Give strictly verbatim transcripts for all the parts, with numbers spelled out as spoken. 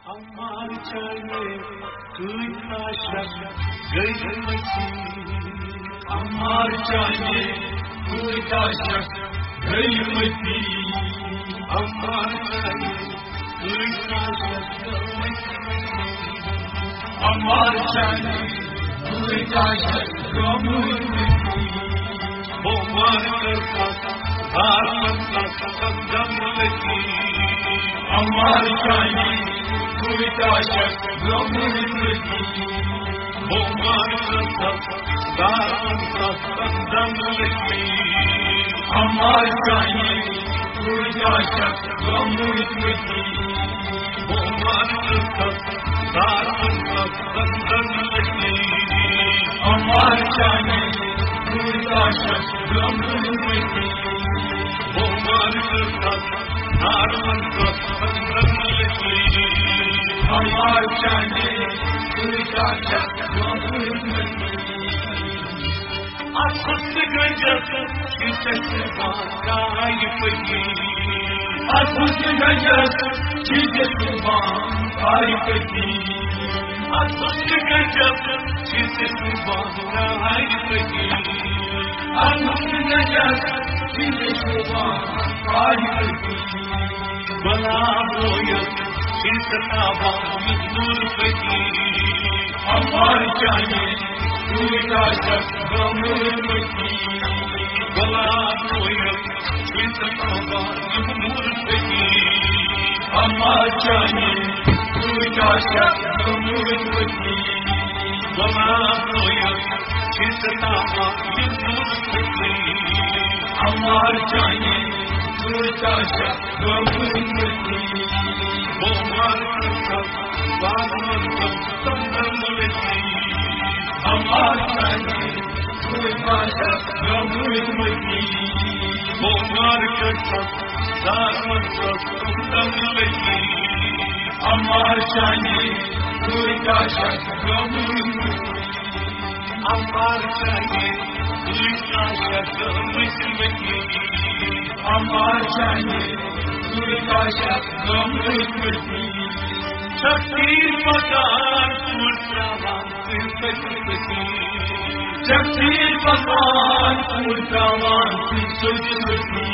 عمار چانہِ کۭتۍ عاشق گٔے مٔتی، عمار چانہِ کۭتۍ عاشق گٔے مٔتی، عمار چانہِ کۭتۍ عاشق گٔے مٔتی، عمار چانہِ کۭتۍ عاشق گٔے مٔتی۔ بہٕ مارٕ کَرٕ تَتھ، دار منٛز تَتھ، تَتھ دَم لٔگی۔ عمار چانہِ کۭتۍ عاشق گٔمٕتۍ مٔتی۔ بہٕ مارٕ کَرٕ تَتھ، دار منٛز تَتھ، تَتھ دَم لٔگی۔ عمار چانہِ کۭتۍ عاشق گٔمٕتۍ مٔتی۔ بہٕ مارٕ کَرٕ تَتھ، دار منٛز تَتھ، تَتھ دَم لٔگی۔ عمار چانہِ کۭتۍ عاشق گٔمٕتۍ مٔتی۔ بہٕ مارٕ کَرٕ تَتھ، دار منٛز تَتھ، تَتھ دَم لٔگی۔ عمار چانہِ کۭتۍ عاشق گٔمٕتۍ مٔتی۔ اَتھ حُسنہٕ گنجس چھِ چشمہٕ بانٛگایہِ پٔتی۔ اَتھ حُسنہٕ گنجس چھِ چشمہٕ بانٛگایہِ پٔتی۔ اَتھ حُسنہٕ گنجس چھِ چشمہٕ بانٛگایہِ پٔتی۔ اَتھ حُسنہٕ گنجس چھِ چشمہٕ بانٛگایہِ پٔتی۔ گۄلاب رویس چھِ ستاوان یُس نوٗر پٔتی۔ عمار چانہِ کۭتۍ عاشق گٔمٕتۍ مٔتی۔ گۄلاب رویس چھِ ستاوان یُس نوٗر پٔتی۔ عمار چانہِ کۭتۍ عاشق گٔمٕتۍ مٔتی۔ گۄلاب رویس چھِ ستاوان یُس نوٗر پٔتی۔ عمار چانہِ کۭتۍ عاشق گٔمٕتۍ مٔتی۔ بہٕ مارٕ کَرٕ تَتھ، دار منٛز تَتھ، تَتھ دَم لٔگی۔ عمار چانہِ کۭتۍ عاشق گٔمٕتۍ مٔتی۔ بہٕ مارٕ کَرٕ تَتھ، دار منٛز تَتھ، تَتھ دَم لٔگی۔ عمار چانہِ کۭتۍ عاشق گٔمٕتۍ مٔتی۔ عمار چانہِ کۭتۍ عاشق گٔمٕتۍ مٔتی۔ عمار چانہِ کۭتۍ عاشق گٔمٕتۍ مٔتی۔ چھَکھ تیٖر پَکان کوٗر ترٛاوان تُہۍ سٔتۍ سٔتۍ۔ چھَکھ تیٖر پَکان کوٗر ترٛاوان تُہۍ سٔتۍ سٔتۍ۔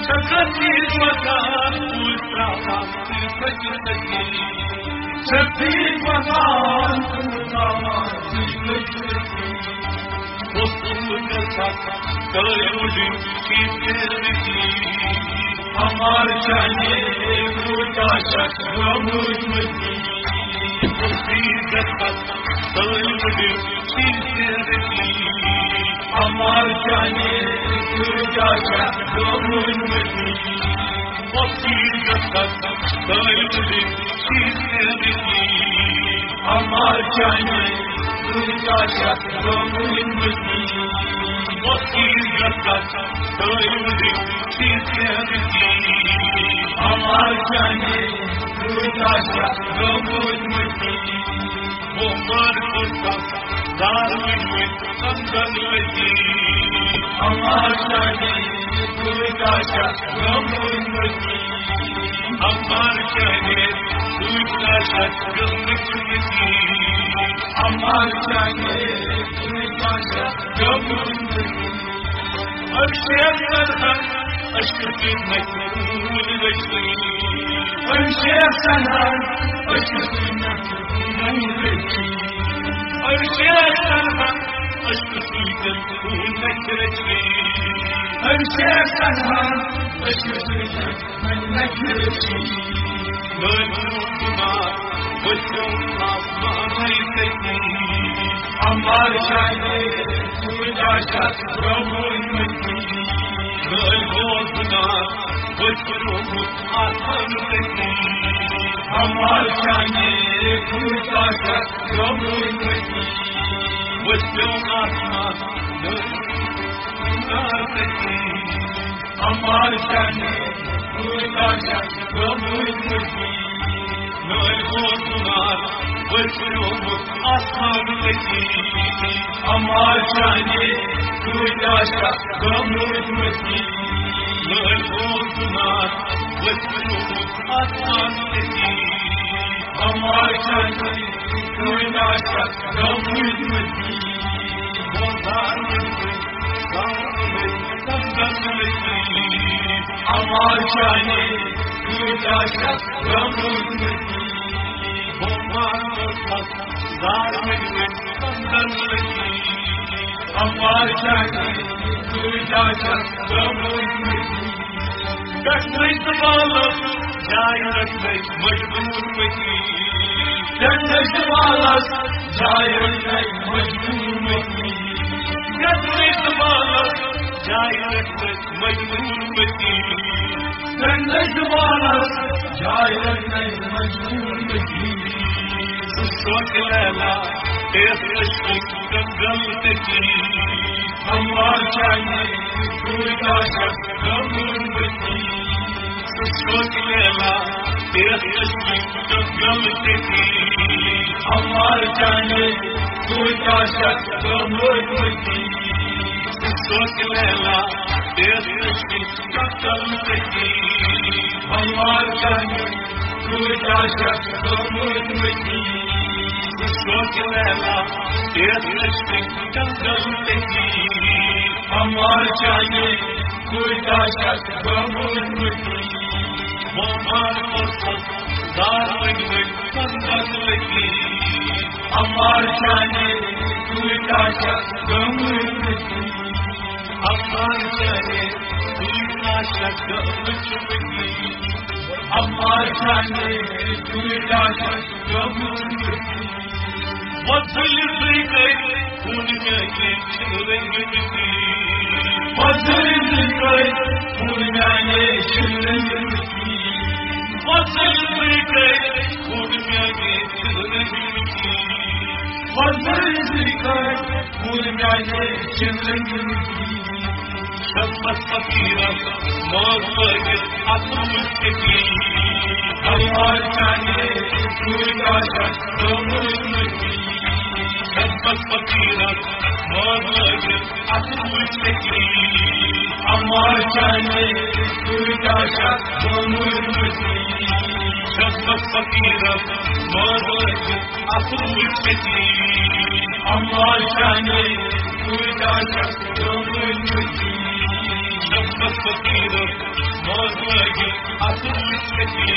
چھَکھ تیٖر پَکان کوٗر ترٛاوان تُہۍ سٔتۍ سٔتۍ۔ چھَکھ تیٖر پَکان کوٗر ترٛاوان تُہۍ سٔتۍ سٔتۍ۔ اوس اوسمُت گژھان کٲلۍ وُڈِنۍ شیٖن تیرٕ کی۔ عمار چانہِ کۭتۍ عاشق گٔمٕتۍ مٔتی۔ اوس تیٖر گژھان کٲلۍ وُڈِنۍ شیٖن تیرٕ کی۔ عمار چانہِ کۭتۍ عاشق گٔمٕتۍ مٔتی۔ اوس تیٖر گژھان کٲلۍ وُڈِنۍ شیٖن تیرٕ کی۔ عمار چانہِ کۭتۍ عاشق گٔمٕتۍ مٔتی۔ اوس تیٖر گژھان کٲلۍ وُڈِنۍ شیٖن تیرٕ کی۔ عمار چانہِ کۭتۍ عاشق گٔمٕتۍ مٔتی۔ بہٕ مارٕ کَرٕ تَتھ، دار منٛز تَتھ دَم لٔگی۔ عمار چانہِ کۭتۍ عاشق گٔمٕتۍ مٔتی۔ عمار چانہِ کۭتۍ عاشق گٔمٕتۍ مٔتی۔ عمار چانہِ کۭتۍ عاشق گٔمٕتۍ مٔتی۔ أمۍ شیخ سَنہَن عشقہٕ سۭتۍ مجنوٗن رٔچھۍ۔ أمۍ شیخ سَنہَن عشقہٕ سۭتۍ مجنوٗن رٔچھۍ۔ أمۍ شیخ سَنہَن عشقہٕ سۭتۍ خوٗن رٔچھۍ۔ أمۍ شیخ سَنہَن عشقہٕ سۭتۍ مجنوٗن رٔچھۍ۔ لٲج روٗد گُناہ، ؤتھِو آسمانَے تٔتی۔ عمار چانہِ کۭتۍ عاشق گٔمٕتۍ مٔتی۔ لٲج روٗد گُناہ، ؤتھِو آسمانَے تٔتی۔ عمار چانہِ کۭتۍ عاشق گٔمٕتۍ مٔتی۔ ؤتھِو آسمانَے تٔتی۔ عمار چانہِ کۭتۍ عاشق گٔمٕتۍ مٔتی۔ لٲج روٗد گُناہ، ؤتھِو آسمانَے تٔتی۔ عمار چانہِ کۭتۍ عاشق گٔمٕتۍ مٔتی۔ لٲج روٗد گُناہ، ؤتھِو آسمانَے تٔتی۔ پٮ۪ٹھٕ نٔے زبانس جاے رٹنٕچ مجبوٗر مٔتی۔ پٮ۪ٹھٕ نٔے زبانس جاے رٹنٕچ مجبوٗر مٔتی۔ پٮ۪ٹھٕ نٔے زبانس جاے رٹنٕچ مجبوٗر مٔتی۔ پٮ۪ٹھٕ نٔے زبانس جاے رٹنٕچ مجبوٗر مٔتی۔ سُہ سونچ لیلا، تیس عشقٕچ کنگل تٔتی۔ ہموار چانہِ سۭتۍ آسکھ گٔمٕژ بٔتی۔ سُہ سونچ لیلا، تیس عشقٕچ کنگل تٔتی۔ ہموار چانہِ سۭتۍ آسکھ گٔمٕژ بٔتی۔ سُہ سونچ لیلا، تیس عشقٕچ کنگل تٔتی۔ ہموار چانہِ سۭتۍ آسکھ گٔمٕژ بٔتی۔ سُہ سونچ لیلا، تیس عشقٕچ کنگل تٔتی۔ ہموار چانہِ سۭتۍ آسکھ گٔمٕژ بٔتی۔ ہموار پرسس دار ؤنۍ ؤنۍ کنگل تٔتی۔ ہموار چانہِ سۭتۍ آسکھ گٔمٕژ بٔتی۔ ہموار چانہِ سۭتۍ آسکھ گٔمٕژ بٔتی۔ ہموار چانہِ سۭتۍ آسکھ گٔمٕژ بٔتی۔ وۄزٕلۍ زٕے گٔے، وُن مےٚ یہِ چھِ رٔنٛگۍ مٕتی۔ وۄزٕلۍ زٕے گٔے، وُن مےٚ یہِ چھِ رٔنٛگۍ مٕتی۔ وۄزٕلۍ زٕے گٔے، وُن مےٚ یہِ چھِ رٔنٛگۍ مٕتی۔ وۄزٕلۍ زٕے گٔے، وُن مےٚ یہِ چھِ رٔنٛگۍ مٕتی۔ شمس فقیرس مٲر لٲگِتھ اَتھٕ وٕچھِتھ۔ ہموار چانہِ سۭتۍ آسکھ گٔمٕژ بٔتی۔ شمس فقیرس مٲر لٲگِتھ اَتھٕ وٕچھِتھ۔ ہموار چانہِ سۭتۍ آسکھ گٔمٕژ بٔتی۔ شمس فقیرس مٲر لٲگِتھ اَتھٕ وٕچھِتھ۔ ہموار چانہِ سۭتۍ آسکھ گٔمٕژ بٔتی۔ شمس فقیرس مٲر لٲگِتھ اَتھٕ وٕچھِتھ۔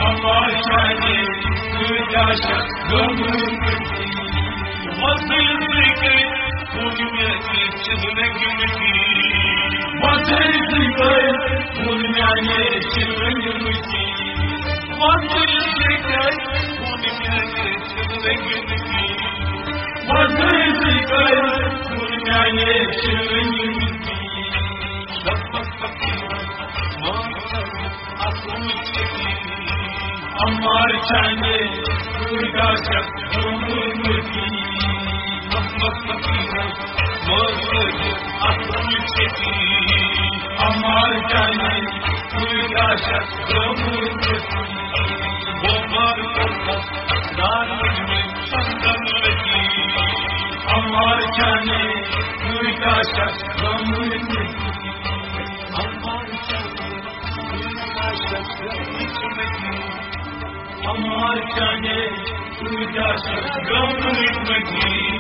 ہموار چانہِ سۭتۍ آسکھ گٔمٕژ بٔتی۔ وۄزٕلۍ زٕے گٔے، وُن مےٚ یہِ چھِ رٔنٛگۍ مٕتی۔ وۄزٕلۍ زٕے گٔے، وُن مےٚ یہِ چھِ رٔنٛگۍ مٕتی۔ وۄزٕلۍ زٕے گٔے، وُن مےٚ یہِ چھِ رٔنٛگۍ مٕتی۔ وۄزٕلۍ زٕے گٔے، وُن مےٚ یہِ چھِ رٔنٛگۍ مٕتی۔ شمس فقیرس مٲر لٲگِتھ اَتھٕ وٕچھِتھ۔ ہموار چانہِ سۭتۍ آسکھ گٔمٕژ بٔتی۔ شمس فقیرس مٲر لٲگِتھ اَتھٕ وٕچھِتھ۔ ہموار چانہِ سۭتۍ آسکھ گٔمٕژ بٔتی۔ ہموار پرسس دار ؤنۍ ؤنۍ کنگل تٔتی۔ ہموار چانہِ سۭتۍ آسکھ گٔمٕژ بٔتی۔ ہموار چانہِ سۭتۍ آسکھ گٔمٕژ بٔتی۔ ہموار چانہِ سۭتۍ آسکھ گٔمٕژ بٔتی۔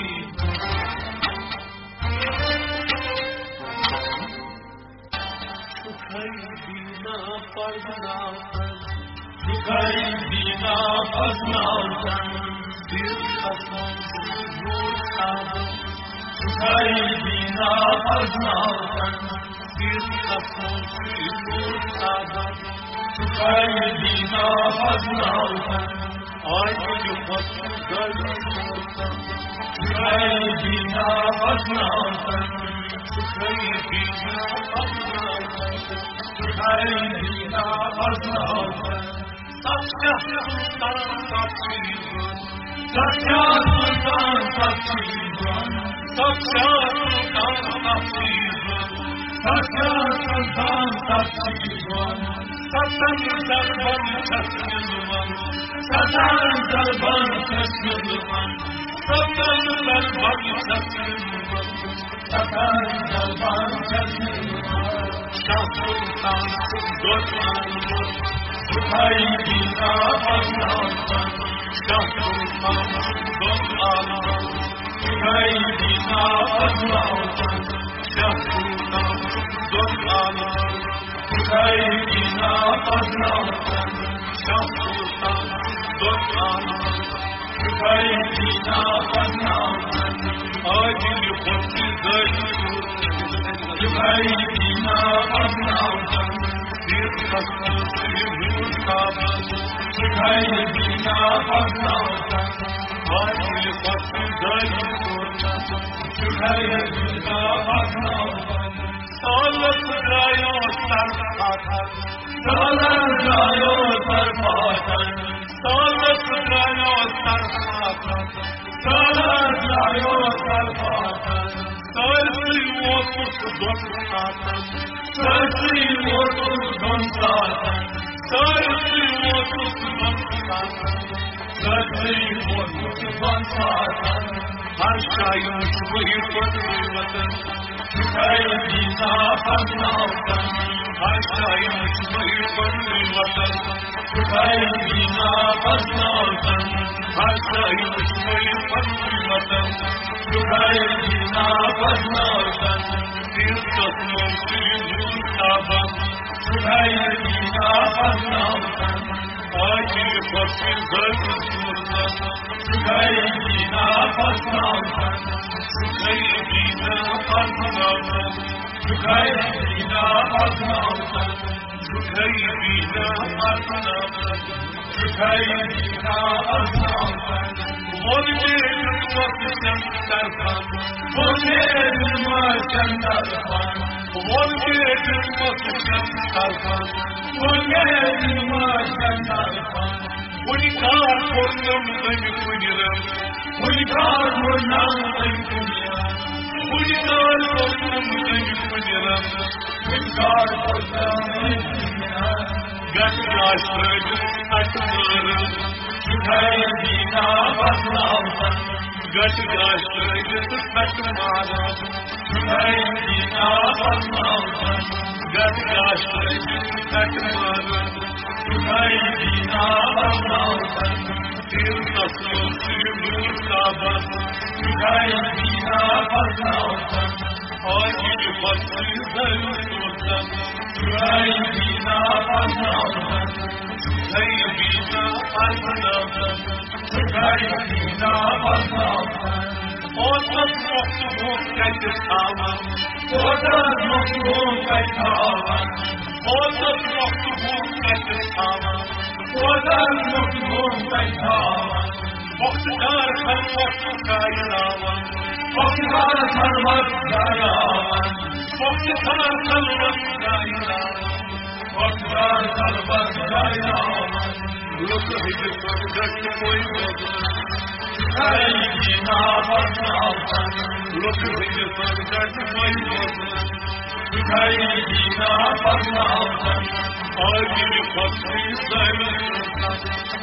سُکھاے دینا پرزناوتن، سُکھاے دینا پرزناوتن، دِل قسم سۭتۍ روٗد صابن۔ سُکھاے دینا پرزناوتن، دِل قسم سۭتۍ روٗد صابن۔ سُکھاے دینا پرزناوتن، آے تُجہِ وقت گرمی موسم۔ سُکھاے دینا پرزناوتن، سُکھاے دینا پرزناوتن، سُکھاے دینا پرزناوتن۔ سب شاہ سلطان سب چیز، سب شاہ سلطان سب چیز، سب شاہ سلطان سب چیز، سب شاہ سلطان سب چیز۔ ستن ضربن چھس نِلوان، ستن ضربن چھس نِلوان، ستن ضربن چھس نِلوان، ستن ضربن چھس نِلوان۔ شاہ سلطان سُنٛد دۄد آنمُت، سُکھاے دینا پرزناوتن، شاہ سلطان دۄن عالمن، خدای دینا پرناوتن۔ شاہ سلطان دۄن عالمن، خدای دینا پرناوتن۔ شاہ سلطان دۄن عالمن، خدای دینا پرناوتن۔ عادل خۄش زٲوِج، خدای دینا پرناوتن۔ تیٖرتھس منٛز چھُ یہِ نوٗر تابان، خدای دینا پرناوتن۔ عادل خۄش زٲوِج، خدای دینا پرناوتن۔ سالس درٛایو سر پھاٹھن، سالس درٛایو سر پھاٹھن، سالس درٛایو سر پھاٹھن، سالس درٛایو سر پھاٹھن۔ سٲرسٕے ووتُس دۄن ساتن، سٲرسٕے ووتُس دۄن ساتن، سٲرسٕے ووتُس دۄن ساتن، سٲرسٕے ووتُس دۄن ساتن۔ ہر جایہِ وٕچھ مےٚ یہِ پنُن وطن، خدای دینا پرناوتن۔ ہر جایہِ وٕچھ مےٚ یہِ پنُن وطن، خدای دینا پرناوتن۔ ہر جایہِ وٕچھ مےٚ یہِ پنُن وطن، خدای دینا پرناوتن۔ تیٖرتھس منٛز چھُ یہِ نوٗر تابان، خدای دینا پرناوتن۔ عادل خۄش زٲوِج، خدای دینا پرناوتن۔ خدای دینا پرناوتن۔ خدای دینا پرناوتن۔ خدای دینا پرناوتن۔ خدای دینا پرناوتن۔ ووٚن مےٚ جنتس چنٛد طرفن، ووٚن مےٚ جنتس چنٛد طرفن، ووٚن مےٚ جنتس چنٛد طرفن، ووٚن مےٚ جنتس چنٛد طرفن۔ کُنہِ کار کوٚرنم أمۍ کُنہِ رنٛگ، کُنہِ کار کوٚرنم أمۍ کُنہِ رنٛگ، کُنہِ کار کوٚرنم أمۍ کُنہِ رنٛگ، کُنہِ کار کوٚرنم أمۍ کُنہِ رنٛگ۔ گٹہٕ گاش ترٲوِتھ ژٹہٕ ماران، خدای دینا پرناوتن۔ گٹہٕ گاش ترٲوِتھ ژٹہٕ ماران، خدای دینا پرناوتن۔ گٹہٕ گاش ترٲوِتھ ژٹہٕ ماران، خدای دینا پرناوتن۔ تیٖرتھس منٛز چھُ یہِ نوٗر تابان، خدای دینا پرناوتن۔ عادل خۄش زٲوِج، خدای دینا پرناوتن۔ خدای دینا پرناوتن۔ خدای دینا پرناوتن۔ اوترس مۄکھٕ بونٛٹھ کتہِ تھاوان، اوترس مۄکھٕ بونٛٹھ کتہِ تھاوان، اوترس مۄکھٕ بونٛٹھ کتہِ تھاوان، اوترس مۄکھٕ بونٛٹھ کتہِ تھاوان۔ مۄختار خلوت گایراوان، مۄختار خلوت گایراوان، مۄختار خلوت گایراوان، مۄختار خلوت گایراوان۔ لُکہٕ ہٕنٛدِ سرگٹ پوٚے بوزان، خدای دینا پرناوتن۔ لُکہٕ ہٕنٛدِ سرگٹ پوٚے بوزان، خدای دینا پرناوتن۔ عادل خۄش زٲوِج،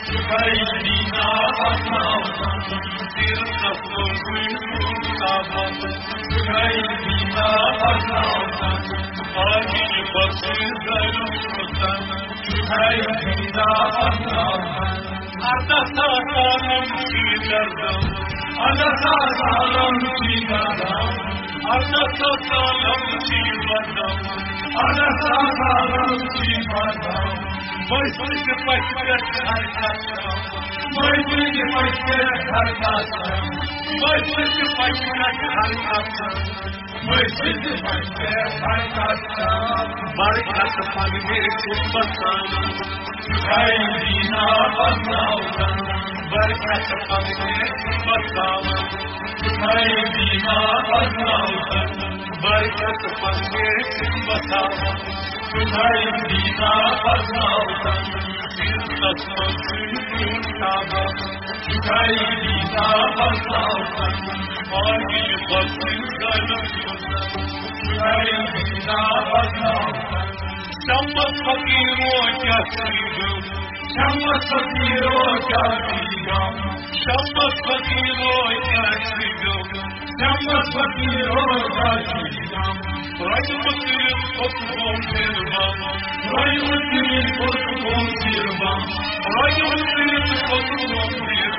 خدای دینا پرناوتن۔ تیٖرتھس منٛز چھُ یہِ نوٗر تابان، خدای دینا پرناوتن۔ عادل خۄش زٲوِج، خدای دینا پرناوتن۔ ارداہ ساس عالم چھِ دردم، ارداہ ساس عالم چھِ دردم، ارداہ ساس عالم چھِ دردم، ارداہ ساس عالم چھِ دردم۔ مسجد پتھ پٮ۪ٹھ ہر کتھ، مسجد پتھ پٮ۪ٹھ ہر کتھ، مسجد پتھ پٮ۪ٹھ ہر کتھ۔ مسجد پتھ پٮ۪ٹھ ہر کتھ۔ برکت پننہِ چھُس بساوان، خدای دینا پرناوتن۔ برکت پننہِ چھُس بساوان، خدای دینا پرناوتن۔ برکت پننہِ چھُس بساوان، خدای دینا پرناوتن۔ تیٖرتھس منٛز چھُ یہِ نوٗر تابان، خدای دینا پرناوتن۔ عادل خۄش زٲوِج، خدای دینا پرناوتن۔ شمس فقیرو کیٛاہ چھُے غم؟ شمس فقیرو کیٛاہ چھُے غم؟ شمس فقیرو کیٛاہ چھُے غم؟ شمس فقیرو کیٛاہ چھُے غم؟ رۄجہِ مُترِتھ کھوٚت گوٚو پھِربم۔ رۄجہِ مُترِتھ کھوٚت گوٚو پھِربم۔ رۄجہِ مُترِتھ کھوٚت گوٚو پھِربم۔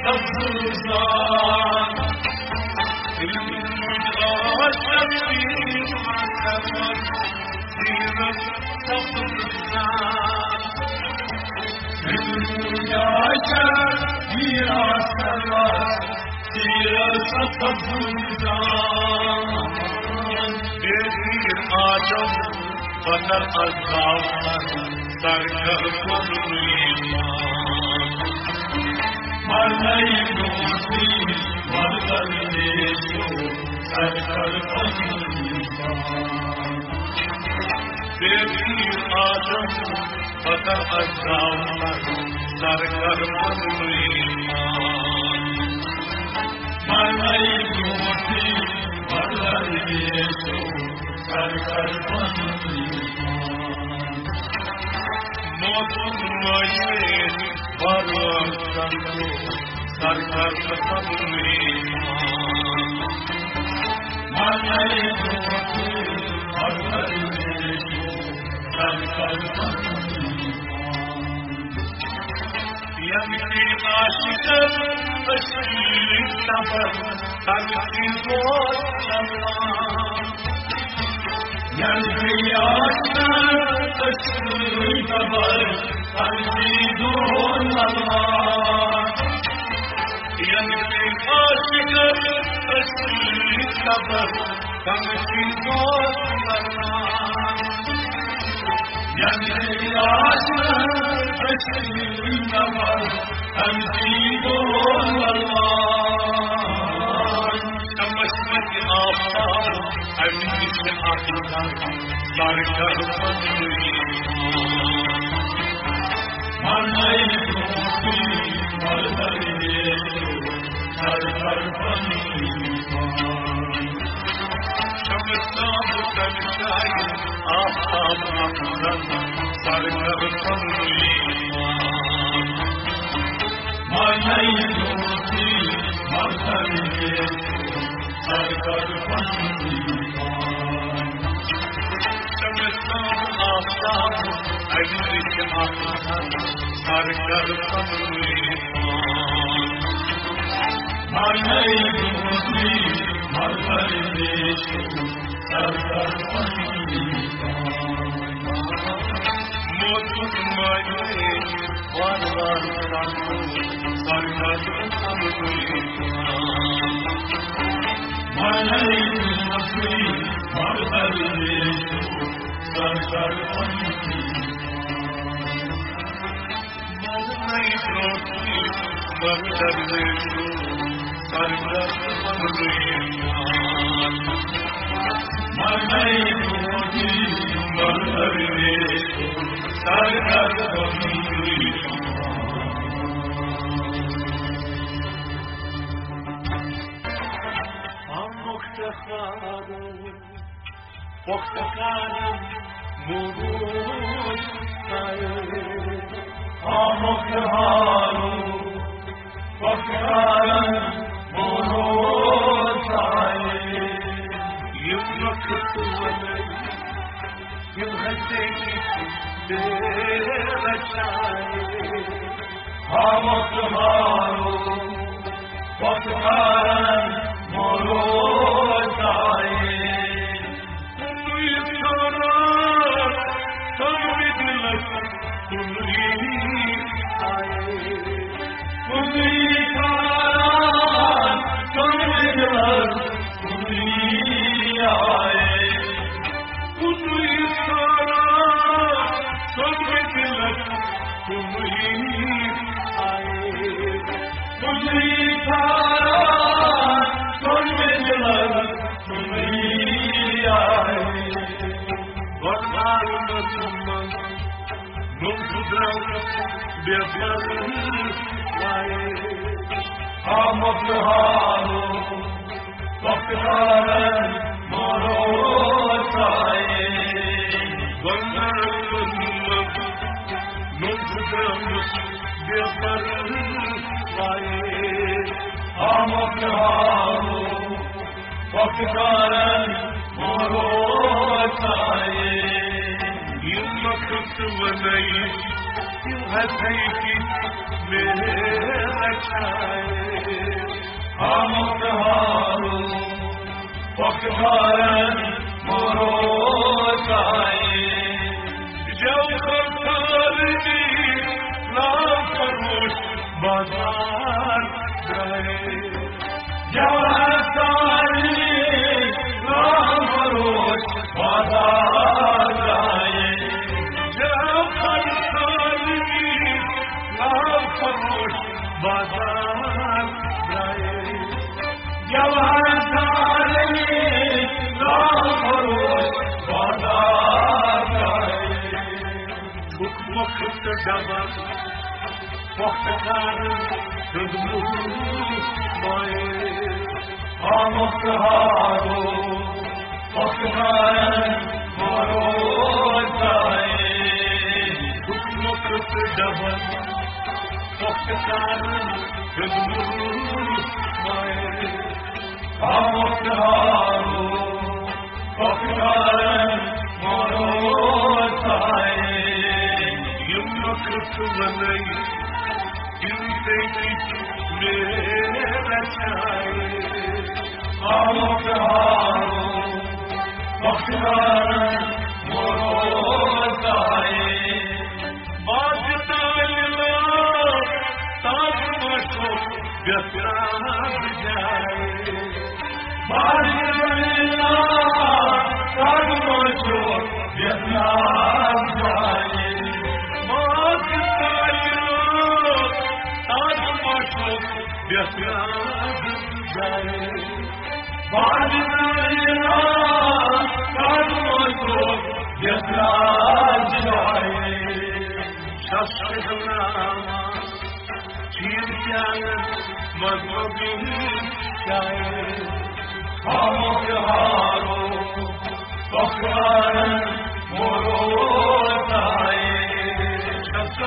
سبزان، دل عاشق سیرت سبزان، دل عاشق سیرت سبزان. بے پیر آدم بدر از داور سرکر پنوی مان. ملئی دوستی مردل دیشو سرکر پنوی مان. بے پیر آدم بدر از داور سرکر پنوی مان. ملئی دوستی مردل دیشو سرکر پنوی مان. موسم مایه باران سنگو سرکر پنوی مان. ملئی دوستی مردل دیشو سرکر پنوی مان. یعنی عاشق عشق صبر تنسی دوست سلمان. یعنی عاشق عشق صبر تنسی دوست سلمان. یعنی عاشق عشق صبر تنسی دوست سلمان. یعنی عاشق عشق صبر تنسی دوست سلمان. چمشمت آفتاب، امیش اکبر، سرکر پنوی مان. من ای دوستی مردل دیشو سرکر پنوی مان. شمسان تنشای آفتاب اکبر، سرکر پنوی مان. ملئی دوستی مردل دیشو سرکر پنوی مان. شمسان آفتاب، امیش اکبر، سرکر پنوی مان. ملئی دوستی مردل دیشو سرکر پنوی مان. موسم مایه باران سنگو سرکر پنوی مان. ملئی دوستی مردل دیشو سرکر پنوی مان. ملئی دوستی مردل دیشو سرکر پنوی مان. ملئی دوستی مردل دیشو سرکر پنوی مان. آموخت خارو پختکارم موروث سایه. آموخت خارو پختکارم موروث سایه. یم وقت ونئی، یم حسین بے رچائے. آموخت خارو پختکارم موروث سایه. کُنُے ژھانٛڈان، تَمہِ دِلَس کُنُے آیے. کُنُے ژھانٛڈان، تَمہِ دِلَس کُنُے آیے. کُنُے ژھانٛڈان، تَمہِ دِلَس کُنُے آیے. کُنُے ژھانٛڈان، تَمہِ دِلَس وۄتھان منٛز نوٚو گُزران بے پرواہے. آمد حالو پکارن مروتائے. وۄتھان منٛز نوٚو گُزران بے پرواہے. آمد حالو پکارن مروتائے. یم وقت ونئی، یم ہتھے کی میرے ہاموش ہارو، پکھارن مروتائے۔ جو خسارنی لا فروش بازار جائے۔ جو خسارنی لا فروش بازار جائے۔ جو خسارنی لا فروش بازار جائے۔ جو خسارنی لا فروش بازار جائے۔ چھُکھ مۄکھ تہٕ ڈبہ، پۄختہٕ کارن ہُنٛد موٚل مایہِ۔ آمُت ہارو، پۄختہٕ کارن مروتائے۔ چھُکھ مۄکھ تہٕ ڈبہ، پۄختہٕ کارن ہُنٛد موٚل مایہِ۔ آمُت ہارو، پکھارن مروتائے۔ یِم نۄقص وَنَے، تِم تے کِتھ مےٚ رچھایے۔ آمُت ہارو، پکھارن مروتائے۔ باز تالہِ لا، تاج مشو، بیتراب جائے۔ باز تالہِ لا، تاج مشو، بیتراب جائے۔ باز تالہِ لا، تاج مشو، بیتراب جائے۔ باز تالہِ لا، تاج مشو، بیتراب جائے۔ شش نام چین پیالن مذہبی شاعر۔ خاموش ہارو، پکھارن مروتائے۔ شش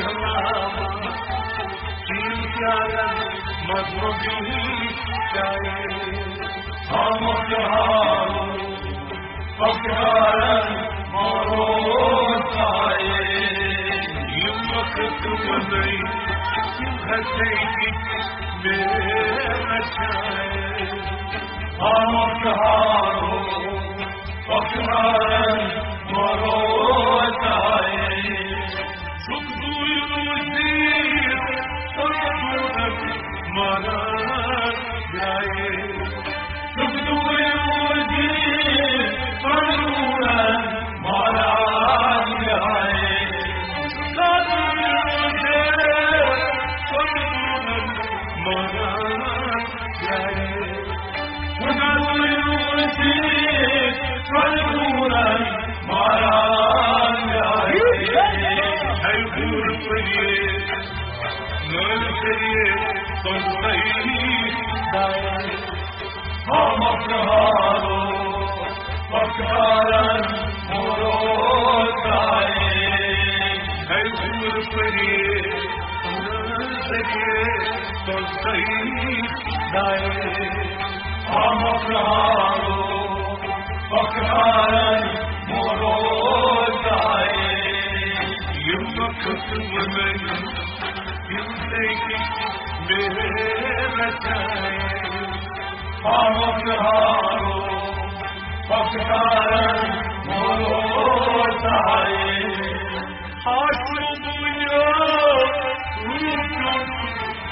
نام چین پیالن مذہبی شاعر۔ خاموش ہارو، پکھارن مروتائے۔ یِم وقت وَنَے، تِم ہسے کِتھ مےٚ رچھایے۔ آمُت ہارو، پکھارن مروتائے۔ چھُکھ دوٗرِ روٗزِتھ، سۄنہٕ ڈوٗرن ماران درٛایے۔ چھُکھ دوٗرِ روٗزِتھ، سۄنہٕ ڈوٗرن ماران درٛایے۔ چھُکھ دوٗرِ روٗزِتھ، سۄنہٕ ڈوٗرن ماران درٛایے۔ چھُکھ دوٗرِ روٗزِتھ، سۄنہٕ ڈوٗرن ماران درٛایے۔ ہے گُر پٔرِتھ، نٲلۍ کٔرِتھ، تۄہہِ دایہِ۔ خاموش ہارو، پکھارن مروتائے۔ ہے گُر پٔرِتھ، نٲلۍ کٔرِتھ، تۄہہِ دایہِ۔ خاموش ہارو، پکھارن مروتائے۔ یِم وقت وَنَے، تِم تے کِتھ مےٚ رچھایے۔ خاموش ہارو، پکھارن مروتائے۔ آشوب یو روٗپُن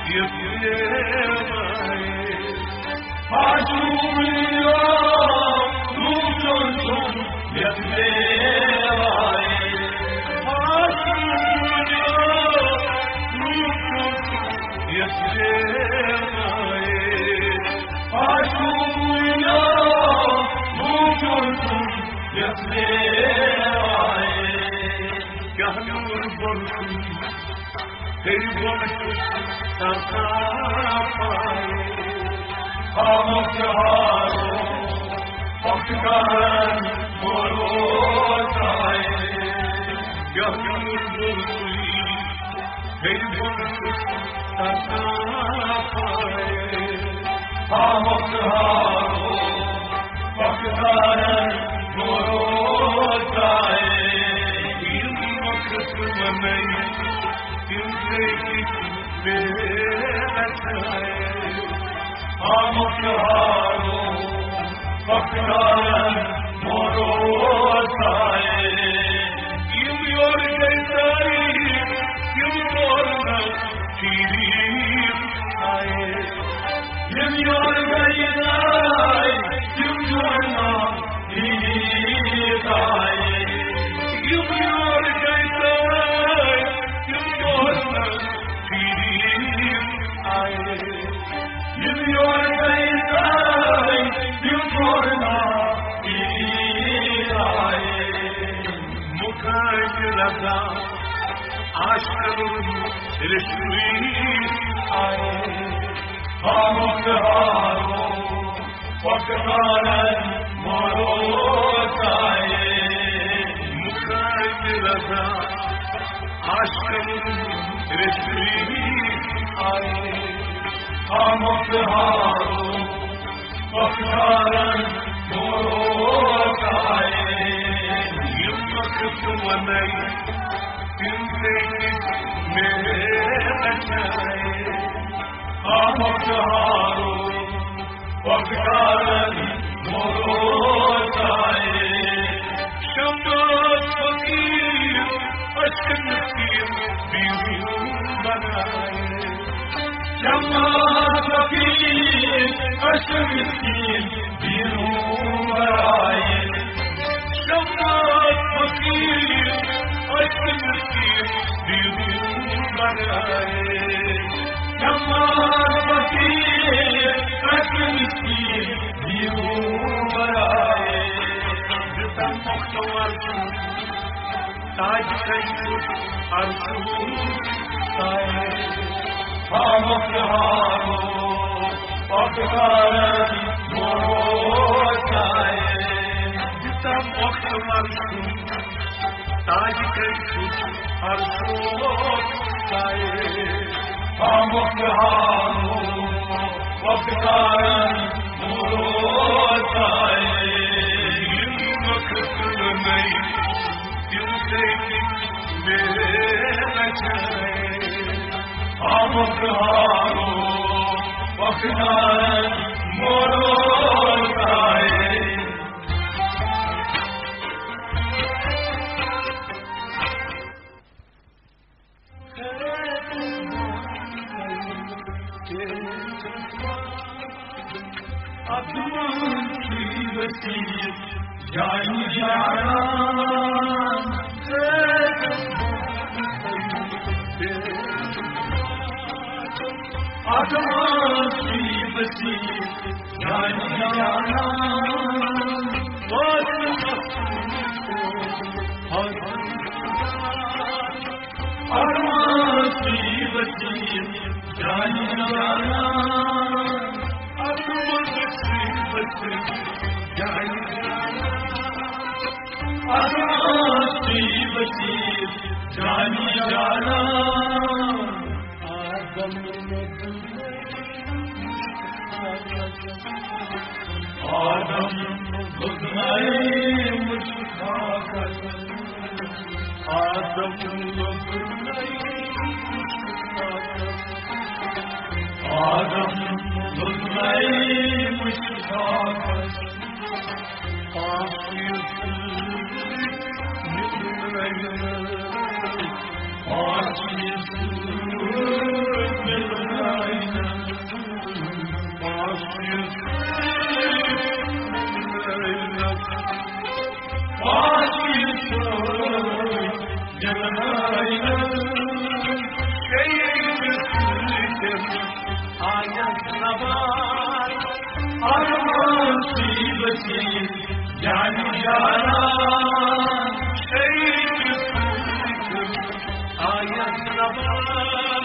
یَتھ دیوایہِ۔ آشوب یو روٗپُن یَتھ دیوایہِ۔ آشوب یو روٗپُن یَتھ دیوایہِ۔ آشوب یو روٗپُن یَتھ دیوایہِ۔ کیٛاہ نوٗر بوٚرسُے، تیٚلہِ بوٚرسُے سرتاپایہِ۔ خاموش ہارو، پکھارن مروتائے۔ کیٛاہ نوٗر بوٚرسُے، تیٚلہِ بوٚرسُے سرتاپایہِ۔ خاموش ہارو، پکھارن مروتائے۔ یِم وقت وَنَے، تِم تے کِتھ مےٚ آمُت ہارو پکارن موروث آئے۔ یِم یور گٔے تٲریٖخ، تِم تورنہٕ شریٖف آئے۔ یِم یور گٔے تٲریٖخ، تِم تورنہٕ شریٖف آئے۔ یِم یور گٔے تٲریٖخ، تِم تورنہٕ شریٖف آئے۔ یِم یور گٔے تٲریٖخ، تِم تورنہٕ شریٖف آئے۔ مُخٲطِب رضا عاشقن رِشویٖس آئے۔ خاموش ہارو پکارن موروث آئے۔ مُخٲطِب رضا عاشقن رِشویٖس آئے۔ خاموش ہارو پکارن موروث آئے۔ یِم وقت ونے تِم تیٚلہِ میرے بچائے۔ خاموش ہارو پکارن موروث آئے۔ شمع فقیر اشک مسکین بیرون بنائے۔ شمع فقیر اشک مسکین بیرون بنائے۔ شمع فقیر اشک مسکین بیرون بنائے۔ شمع فقیر اشک مسکین بیرون بنائے۔ دِتم مۄختہٕ ورجُن تاج کٔرِتھ ارسوٗ سایہِ۔ خاموش ہارو پکارن موروث آئے۔ دِتم مۄختہٕ ورجُن تاج کٔرِتھ ارسوٗ سایہِ۔ خاموش ہارو پکارن موروث آئے۔ یِم وقت نٔے تِم تیٚلہِ میرے بچائے۔ خاموش ہارو پکارن موروث آئے۔ جان جانا، آسمان کی بسی جان جانا، آسمان کی بسی جان جانا، آسمان کی بسی جان جانا، آسمان کی بسی جان جانا۔ آدم آدم گُزرے مُشتاقس۔ آدم گُزرے مُشتاقس۔ آدم گُزرے مُشتاقس۔ آسہِ سۭتۍ مِلنٲیِتھ۔ آسہِ سۭتۍ مِلنٲیِتھ۔ آسہِ سۭتۍ مِلنٲیِتھ۔ آسہِ سۭتۍ مِلنٲیِتھ۔ شیخ سۭتۍ آیس نبار، ارمان سی بسی جان جانا۔ شیخ سۭتۍ آیس نبار،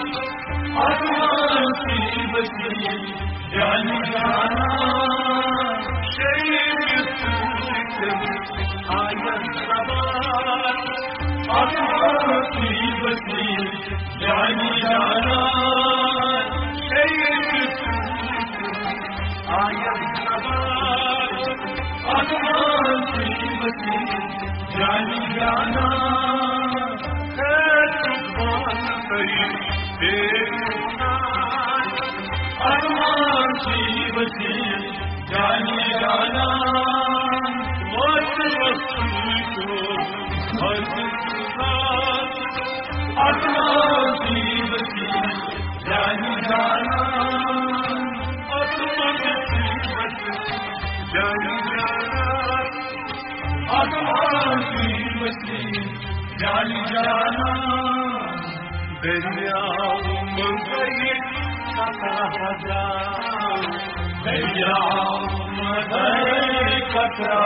ارمان سی بسی جان جانا۔ شیخ سۭتۍ آیس نبار، ارمان سی بسی جان جانا۔ شیخ سۭتۍ آیس نبار، ارمان سی بسی جان جانا۔ اے قربان تئی بے گناہ وسیع جانی جانان، وقت وقت کو حاضر خدا۔ آسمان کی وسیع جانی جانان، آسمان کی وسیع جانی جانان، آسمان کی وسیع جانی جانان۔ دریاو منٛزے قطرہ درٛاو، دریاو منٛزے قطرہ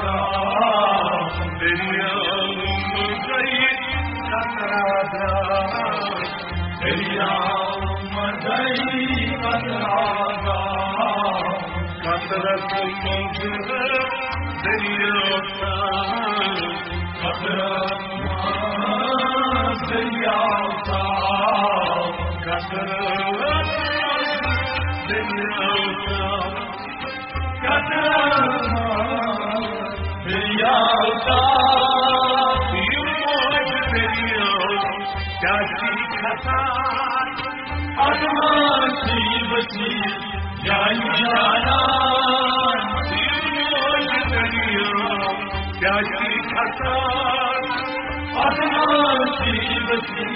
درٛاو، دریاو منٛزے قطرہ درٛاو، دریاو منٛزے قطرہ درٛاو۔ قطرس منٛز دریاو تام، قطرس منٛز دریاو تام، قطرس منٛز دریاو تام، قطرس منٛز دریاو تام۔ یِم موج دریاو کیٛاہ چھِ کھسان؟ آسمان کی وسیع جانی جانان، یِم موج دریاو کیٛاہ چھِ کھسان؟ آسمان کی وسیع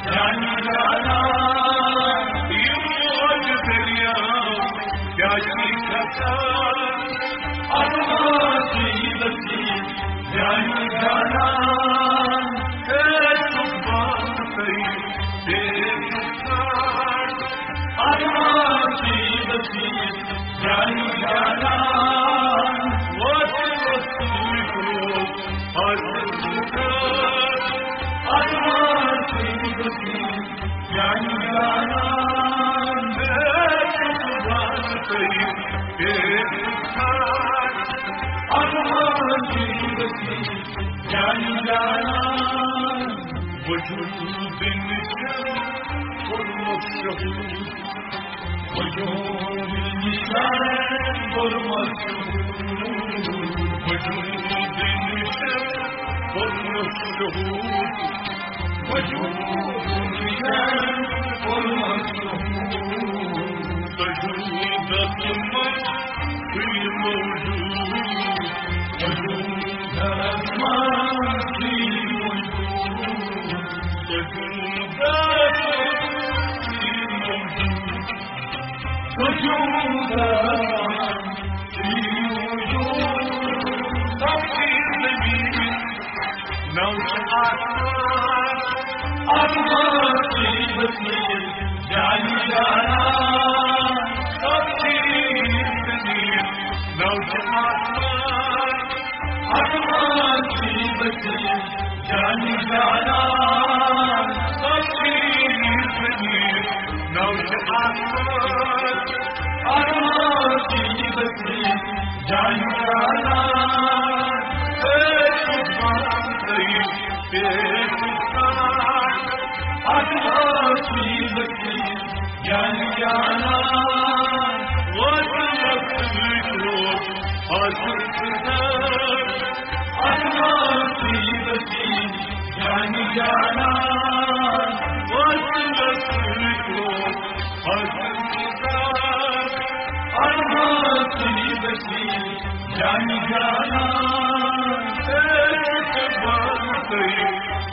جانی جانان، یِم موج دریاو کیٛاہ چھِ کھسان؟ آسمان کی وسیع جانی جانان۔ اے سبحان تئی بے مثال، آسمان کی وسیع جانی جانان۔ وقت وقت کو حاضر خدا۔ آسمان کی وسیع جانی جانان، اے سبحان تئی بے مثال، آسمان کی وسیع جانی جانان۔ وجود نشان کوٚرمُت شہوٗد، وجود نشان کوٚرمُت شہوٗد، وجود نشان کوٚرمُت شہوٗد، وجود نشان کوٚرمُت شہوٗد۔ وجودس منٛز چھُے موجود، وجودس منٛز چھُے موجود، وجودس منٛز چھُے موجود، وجودس منٛز چھُے موجود۔ سب چیز زمین نو چھُ آسمان، آسمان کی وسیع جانی جانان۔ سب چیز زمین نو چھُ آسمان، آسمان کی وسیع جانی جانان۔ سب چیز زمین نو چھُ آسمان، آسمان کی وسیع جانی جانان۔ اے سبحان تئی بے مثال، آسمان کی وسیع جانی جانان۔ وقت وقت کو حاضر خدا۔ آسمان کی وسیع جانی جانان۔ وقت وقت کو حاضر خدا۔ آسمان کی وسیع جانی جانان۔ اے سبحان تئی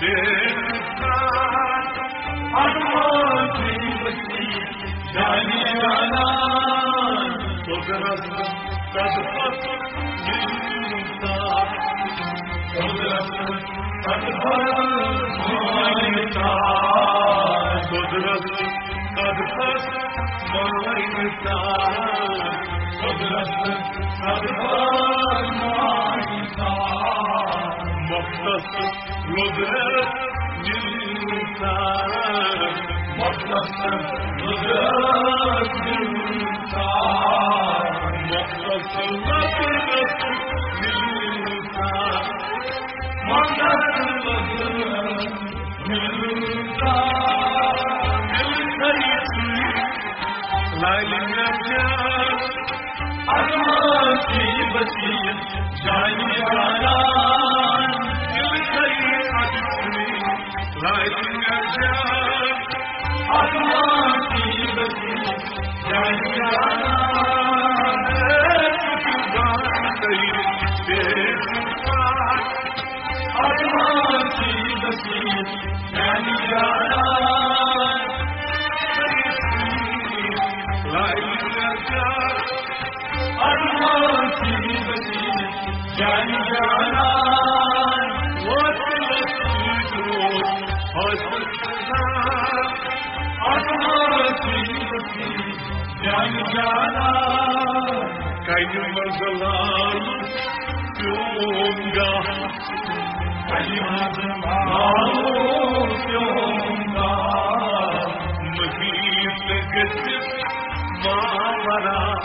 بے مثال، آسمان کی وسیع جانی جانان۔ قدرت قد پتھ ملتا، قدرت قد پتھ ملتا، قدرت قد پتھ ملتا، قدرت قد پتھ ملتا۔ مختص قدرت ملتا، مختص قدرت ملتا، مختص قدرت ملتا، مختص قدرت ملتا۔ ملتا لال نجات، آسمان کی وسیع جانی جانان۔ دل گئی اجمی لائن جان، آسمان کی وسیع جانی جانان۔ ارمان کی بسی جان جانا، وصل سوچو حسن سزا۔ ارمان کی بسی جان جانا، کئی مزلال پیونگا، کئی مزلال پیونگا، مہیت گژھِ ماورا۔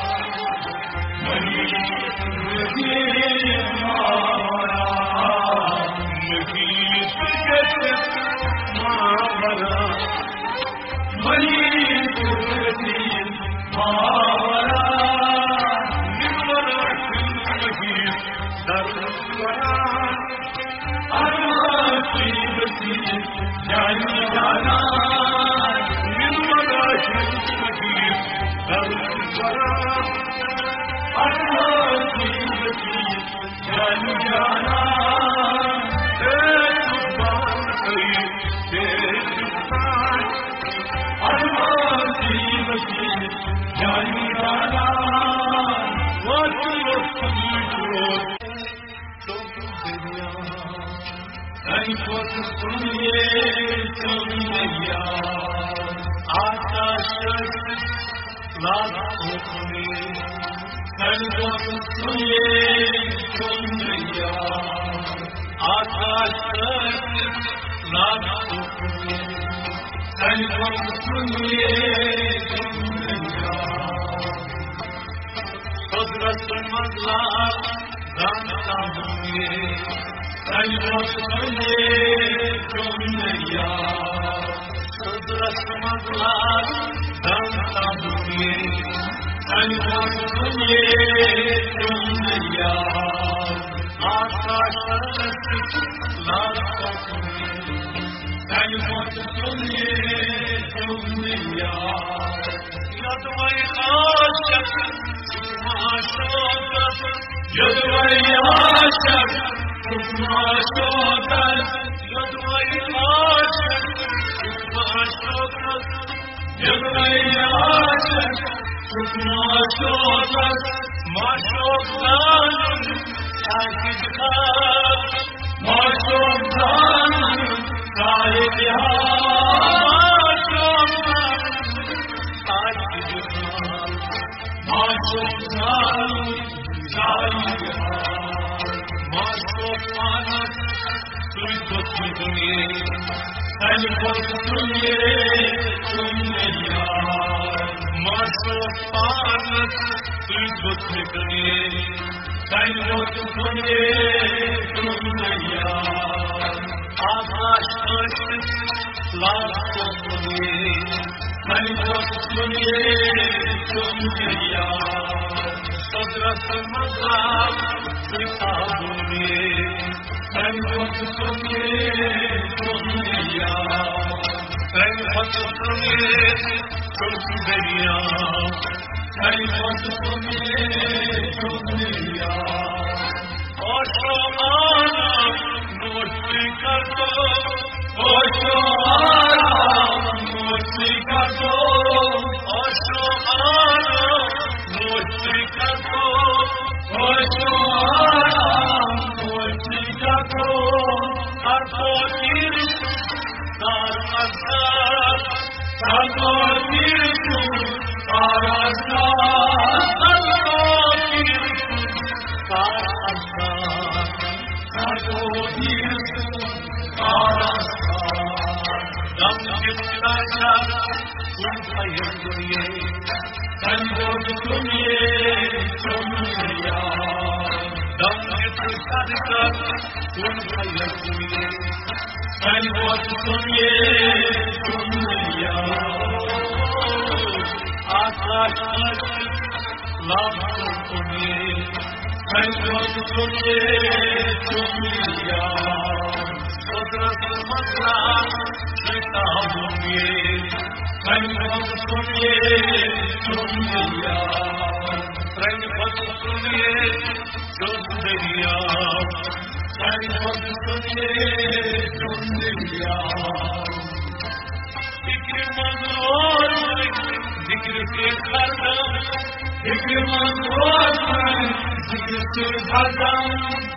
فکرِ منٛز روزنہٕ، ذکرِ سۭتۍ ہردم۔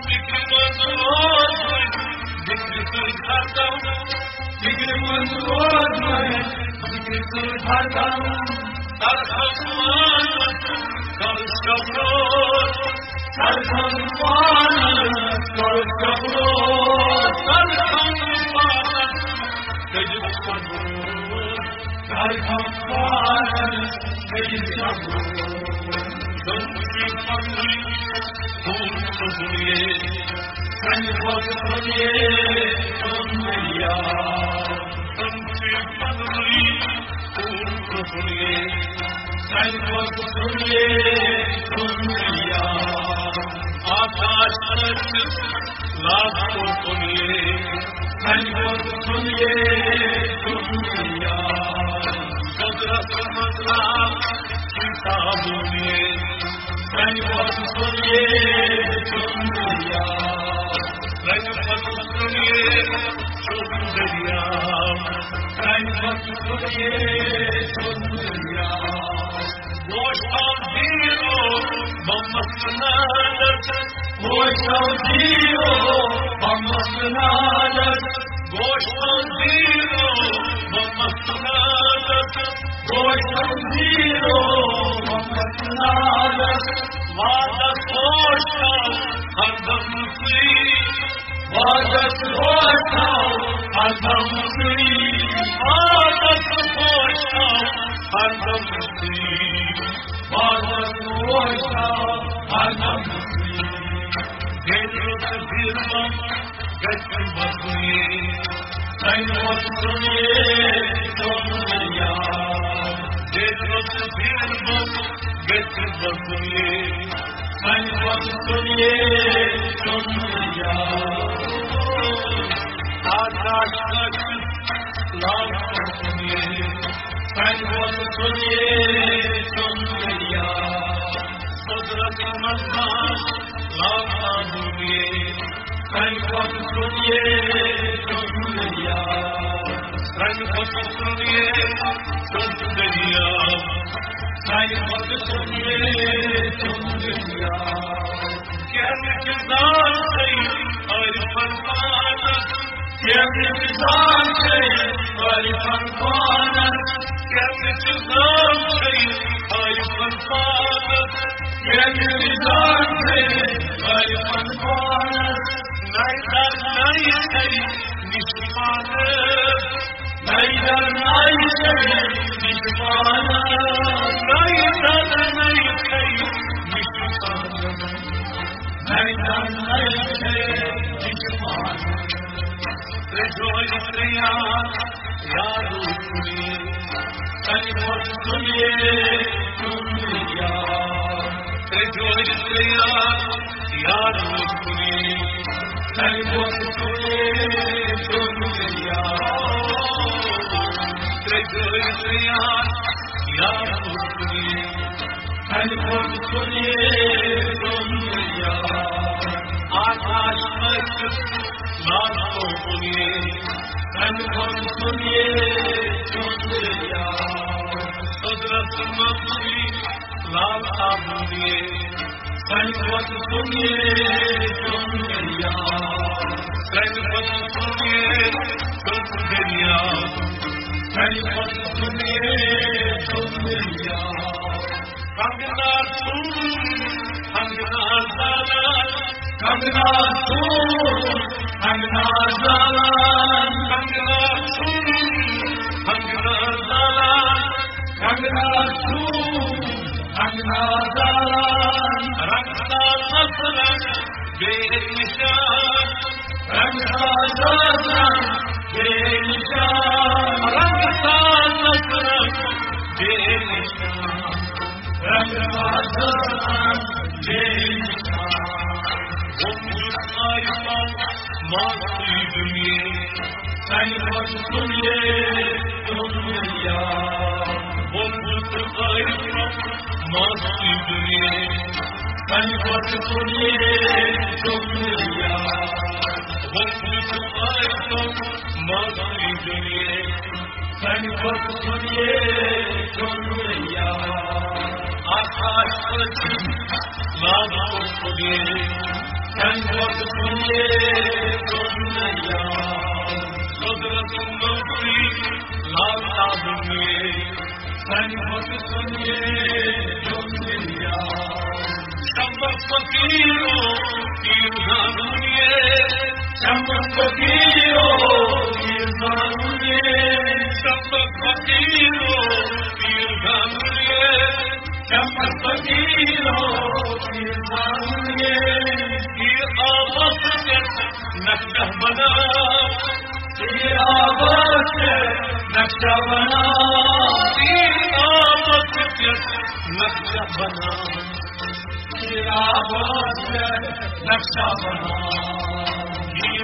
فکرِ منٛز روزنہٕ، ذکرِ سۭتۍ ہردم۔ فکرِ منٛز روزنہٕ، ذکرِ سۭتۍ ہردم۔ ترسم پانس کرُس چکرو۔ ترسم پانس کرُس چکرو۔ ترسم پانس کٔرِتھ چکرو۔ ترسم پانس کٔرِتھ چکرو۔ تم چھِ پننُے خوٗن سُنٛدُے، سانہِ کھۄتہٕ سُنٛدُے سُنٛدُے۔ تم چھِ پننُے خوٗن سُنٛدُے، سانہِ کھۄتہٕ سُنٛدُے سُنٛدُے۔ آکاش پرٛتھ لاکھ سُنٛدُے، سانہِ کھۄتہٕ سُنٛدُے سُنٛدُے۔ قدرت منٛز لاکھ کتابہٕ میٲنۍ، سانہِ کھۄتہٕ سُنٛدُے سُنٛدُے۔ سانہِ کھۄتہٕ سُنٛدُے سُنٛدُے۔ سانہِ کھۄتہٕ سُنٛدُے سُنٛدُے۔ گوشتو دیٖنو بمس نادس۔ گوشتو دیٖنو بمس نادس۔ گوشتو دیٖنو بمس نادس۔ گوشتو دیٖنو بمس نادس۔ وعدس گوشتو ہردم سُے۔ وعدس گوشتو ہردم سُے۔ وعدس گوشتو ہردم سُے۔ وعدس گوشتو ہردم سُے۔ بیٚیہِ روٚس بیٖربل گژھِ وۄزُے۔ سانہِ کھۄتہٕ سُنٛدُے سُنٛدُے۔ بیٚیہِ روٚس بیٖربل گژھِ وۄزُے۔ سانہِ کھۄتہٕ سُنٛدُے سُنٛدُے۔ آکاش کٔرِتھ لاکھ سُنٛدُے۔ سانہِ کھۄتہٕ سُنٛدُے سُنٛدُے۔ قدرت منٛز لاکھ سُنٛدُے۔ سانہِ کھۄتہٕ سُنٛدُے سُنٛدُے۔ سانہِ کھۄتہٕ سُنٛدُے سُنٛدُے۔ سانہِ کھۄتہٕ سُنٛدُے سُنٛدُے۔ کیٛاہ نہٕ چھِ زان تھٲوِتھ عٲرفن پانس۔ کیٛاہ نہٕ چھِ زان تھٲوِتھ عٲرفن پانس۔ کیٛاہ نہٕ چھِ زان تھٲوِتھ عٲرفن پانس۔ کیٛاہ نہٕ چھِ زان تھٲوِتھ عٲرفن پانس۔ نَیہِ در نَیہِ سرِ نِش پانس۔ نَیہِ در نَیہِ سرِ نِش پانس۔ نَیہِ در نَیہِ سرِ نِش پانس۔ نَیہِ در نَیہِ سرِ نِش پانس۔ ترٛےٚ جورِ ترٛےٚ یار، یار روٗد کُنی۔ سانہِ کھۄتہٕ سُنٛدُے سُنٛدُے۔ ترٛےٚ جورِ ترٛےٚ یار، یار روٗد کُنی۔ سانہِ کھۄتہٕ سُنٛدُے سُنٛدُے۔ ترٛےٚ جورِ ترٛےٚ یار، یار روٗد کُنی۔ سانہِ کھۄتہٕ سُنٛدُے سُنٛدُے۔ آکاش پرٛتھ لاکھ سُنٛدُے۔ سانہِ کھۄتہٕ سُنٛدُے سُنٛدُے۔ قدرت منٛز لاکھ سُنٛدُے۔ سانہِ کھۄتہٕ سُنٛدُے سُنٛدُے۔ سانہِ کھۄتہٕ سُنٛدُے سُنٛدُے۔ سانہِ کھۄتہٕ سُنٛدُے سُنٛدُے۔ کنگنا چھُم، کنگنا زالان۔ کنگنا چھُم، کنگنا زالان۔ کنگنا چھُم، کنگنا زالان۔ کنگنا چھُم، کنگنا زالان۔ رنگ سازس رنگ بے نشان۔ رنگ سازس رنگ بے نشان۔ رنگ سازس رنگ بے نشان۔ رنگ سازس رنگ بے نشان۔ ووٚنمُت آیہِ پتھ ماضی دُنیا۔ سانہِ کھۄتہٕ سُنٛدُے سُنٛدُے۔ ووٚنمُت آیہِ پتھ ماضی دُنیا۔ سانہِ کھۄتہٕ سُنٛدُے سُنٛدُے۔ ووٚنمُت آیہِ پتھ ماضی دُنیا۔ سانہِ کھۄتہٕ سُنٛدُے سُنٛدُے۔ اکھ لال سنیے، سنگت سنیے، سنیا۔ قدرت نبی لال سنیے، سنگت سنیے، سنیا۔ سب فقیروں کی سنیے، سب فقیروں کی سنیے، سب فقیروں کی سنیے۔ چمک فقیروں کی سامنے، یہ آفت کے نقشہ بنا، یہ آفت کے نقشہ بنا، یہ آفت کے نقشہ بنا، یہ آفت کے نقشہ بنا۔ یہ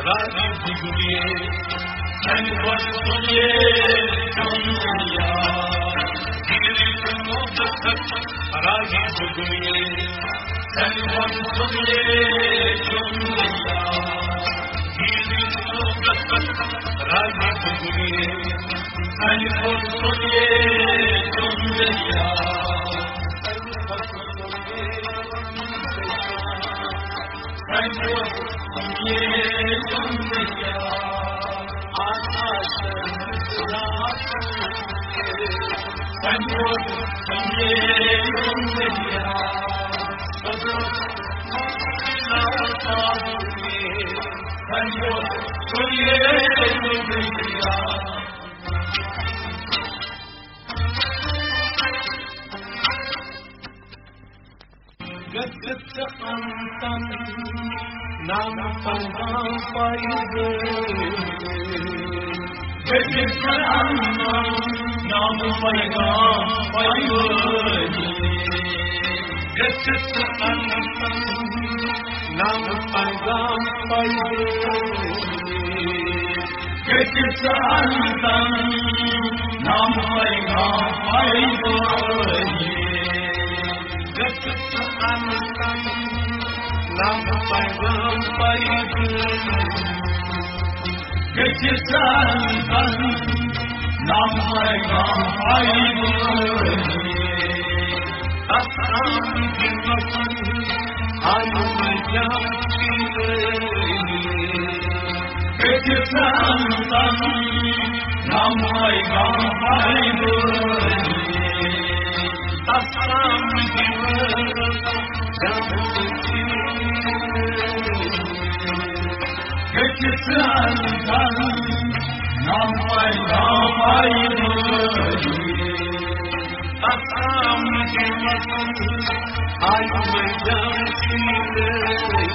راگی بگلیے، سنگت سنیے، سنیا۔ راگی بگلیے، سنگت سنیے، سنیا۔ راگی بگلیے، سنگت سنیے، سنیا۔ گژھِ ژٕ انتن نام پیغام پایہِ۔ گژھِ ژٕ انتن نام پیغام پایہِ۔ گژھِ ژٕ انتن نام پیغام پایہِ۔ گژھِ ژٕ انتن نام پیغام پایہِ۔ گژھِ ژٕ انتن نام پیغام پایہِ۔ گژھِ ژٕ انتن نام پیغام پایہِ۔ اَسلام دِنَس آیہِ مےٚ جان چیٖرِتھ۔ گژھِ ژٕ انتن نام پیغام پایہِ۔ اَسلام دِنَس جان چیٖرِتھ۔ گژھِ ژٕ انتن نام پیغام پایہِ۔ اَسلام دِنَس آیہِ مےٚ جان چیٖرِتھ۔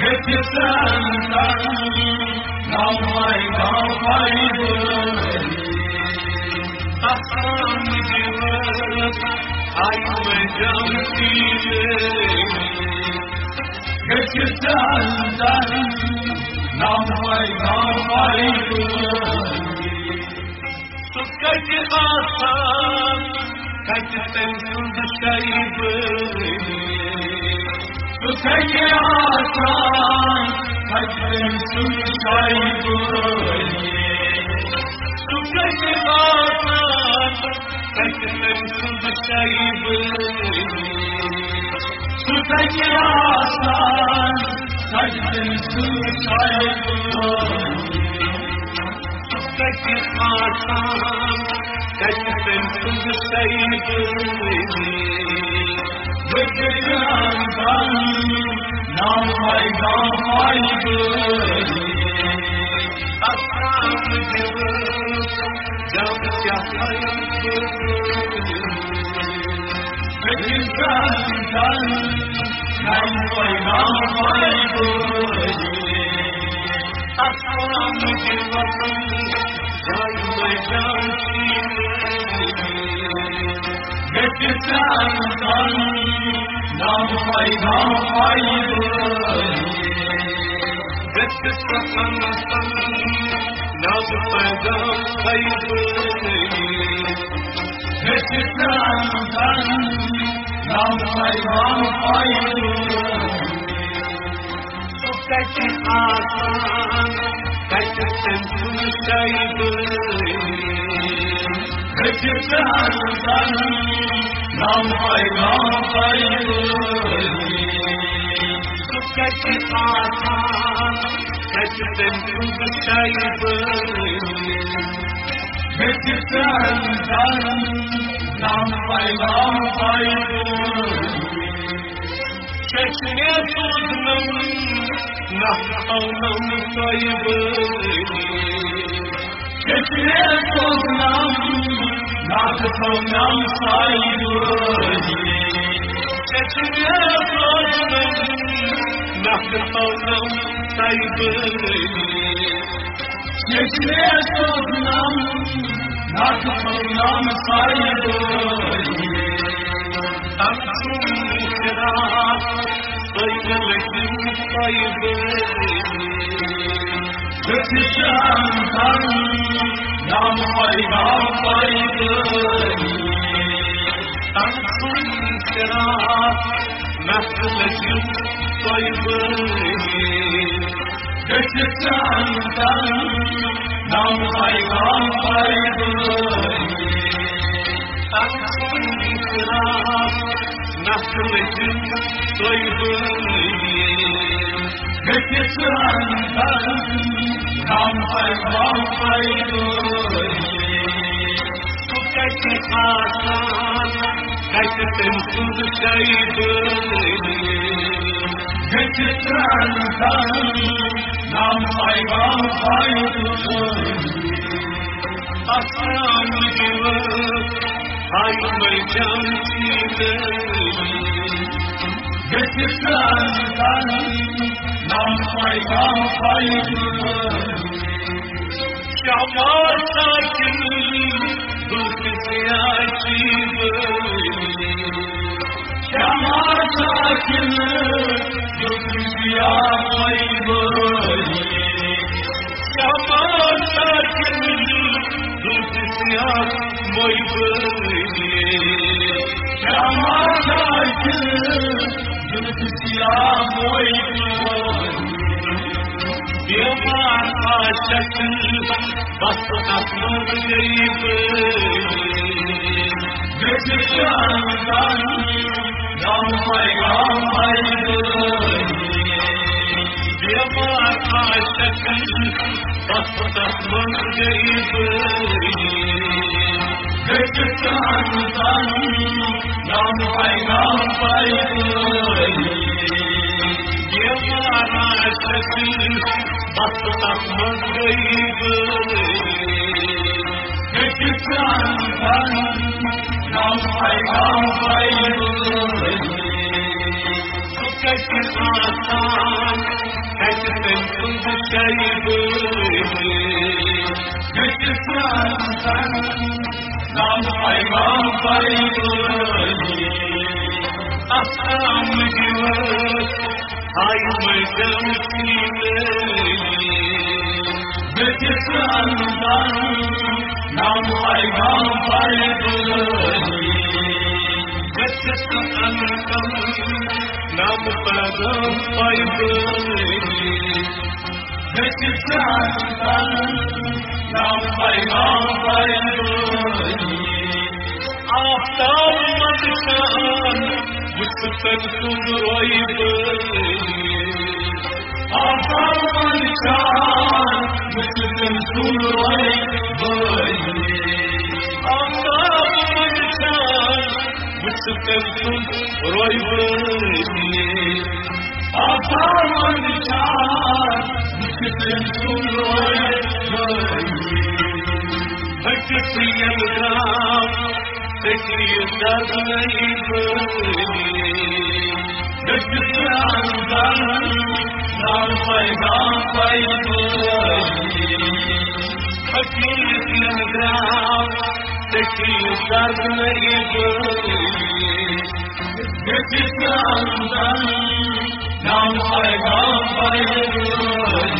گژھِ ژٕ انتن نام پیغام پایہِ۔ اَسلام دِنَس آیہِ مےٚ جان چیٖرِتھ۔ گژھِ ژٕ انتن نام پیغام پایہِ۔ سُہ کَتہِ آسان، کَتہِ تٔمۍ سُنٛد شیبہٕ۔ سُہ کَتہِ آسان، کَتہِ تٔمۍ سُنٛد شیبہٕ۔ سُہ کَتہِ آسان، کَتہِ تٔمۍ سُنٛد شیبہٕ۔ سُہ کَتہِ آسان، کَتہِ تٔمۍ سُنٛد شیبہٕ۔ کَتہِ آسان، کَتہِ تٔمۍ سُنٛد شیبہٕ۔ بہٕ تہِ جان پَنُن نام پیغام پایہِ۔ اَسلام دِنَس جان کیٛاہ پایہِ۔ بہٕ تہِ جان پَنُن نام پیغام پایہِ۔ اَسلام دِنَس جان پیغام پایہِ۔ گژھِ ژٕ انتن نام پیغام پایہِ۔ گژھِ ژٕ انتن نام پیغام پایہِ۔ گژھِ ژٕ انتن نام پیغام پایہِ۔ سُہ کَتہِ آسان، کَتہِ تٔمۍ سُنٛد شیبہٕ۔ نام پیغام پیغام۔ سُہ کَتہِ آسان، کَتہِ تٔمۍ سُنٛد شایبٲنی۔ مےٚ چھِ چانٛدَن نام پیغام پیغام۔ ژےٚ چھُ مےٚ سوٗزمُت نہ تھاونم صٲبٲنی۔ ژےٚ چھُ مےٚ سوٗزمُت نہ تھاونم صٲبٲنی۔ ژےٚ چھُ مےٚ سوٗزمُت نہ تھاونم صٲبٲنی۔ ژےٚ چھُ مےٚ سوٗزمُت نہ تھاونم صٲبٲنی۔ تَمہِ سُنٛد فراق سۭتۍ لٔگِم طیبہٕ۔ بہٕ چھُس چانٛدَن نام پیغام پیغام۔ تَمہِ سُنٛد فراق سۭتۍ لٔگِم طیبہٕ۔ بہٕ چھُس چانٛدَن نام پیغام پیغام۔ تَمہِ سُنٛد فراق سۭتۍ لٔگِم طیبٲنی۔ مےٚ چھِ چانٛدَن نام پیغام پیغام۔ سُہ کَتہِ آسان، کَتہِ تٔمۍ سُنٛد شایبٲنی۔ مےٚ چھِ چانٛدَن نام پیغام پیغام۔ السلام علیکم، ہاے مےٚ جان چیٖزٲنی۔ مےٚ چھِ چانٛدَن نام پیغام پیغام۔ شمع ساکن دُلکِس یا چیٖزٲنی۔ شمع ساکن دُلکِس یا چیٖزٲنی۔ شمع ساکن دُلکِس یا چیٖزٲنی۔ شمع ساکن دُلکِس یا چیٖزٲنی۔ بیمار عاشق بس تَتھ منٛز غریب۔ مےٚ چھِ چانٛدَن نام پیغام پیغام۔ بیمار عاشق بس تَتھ منٛز غریب۔ مےٚ چھِ چانٛدَن نام پیغام پیغام۔ بیمار عاشق بس تَتھ منٛز غریب۔ مےٚ چھِ چانٛدَن نام پیغام پیغام۔ سُہ کَتہِ آسان، کَتہِ تٔمۍ سُنٛد شایبٲنی۔ مےٚ چھِ چانٛدَن نام پیغام پیغام۔ السلام علیکم، ہاے مےٚ جان چیٖزٲنی۔ مےٚ چھِ چانٛدَن نام پیغام پیغام۔ مےٚ چھِ چانٛدَن نام پیغام پیغام۔ مےٚ چھِ چانٛدَن نام پیغام پیغام۔ آفتاب منٛز چھان وُچھ تٔمۍ سُنٛد رویبٲنی۔ آفتاب منٛز چھان وُچھ تٔمۍ سُنٛد رویبٲنی۔ آفتاب منٛز چھان وُچھ تٔمۍ سُنٛد رویبٲنی۔ آفتاب منٛز چھان وُچھ تٔمۍ سُنٛد رویبٲنی۔ ہٹِتھ یَلہٕ درٛاو تٔتی دَرنَے بٲنی۔ ہٹِتھ یَلہٕ درٛاو تٔتی دَرنَے بٲنی۔ ہٹِتھ یَلہٕ درٛاو تٔتی دَرنَے بٲنی۔ مےٚ چھِ چانٛدَن نام پیغام پیغام۔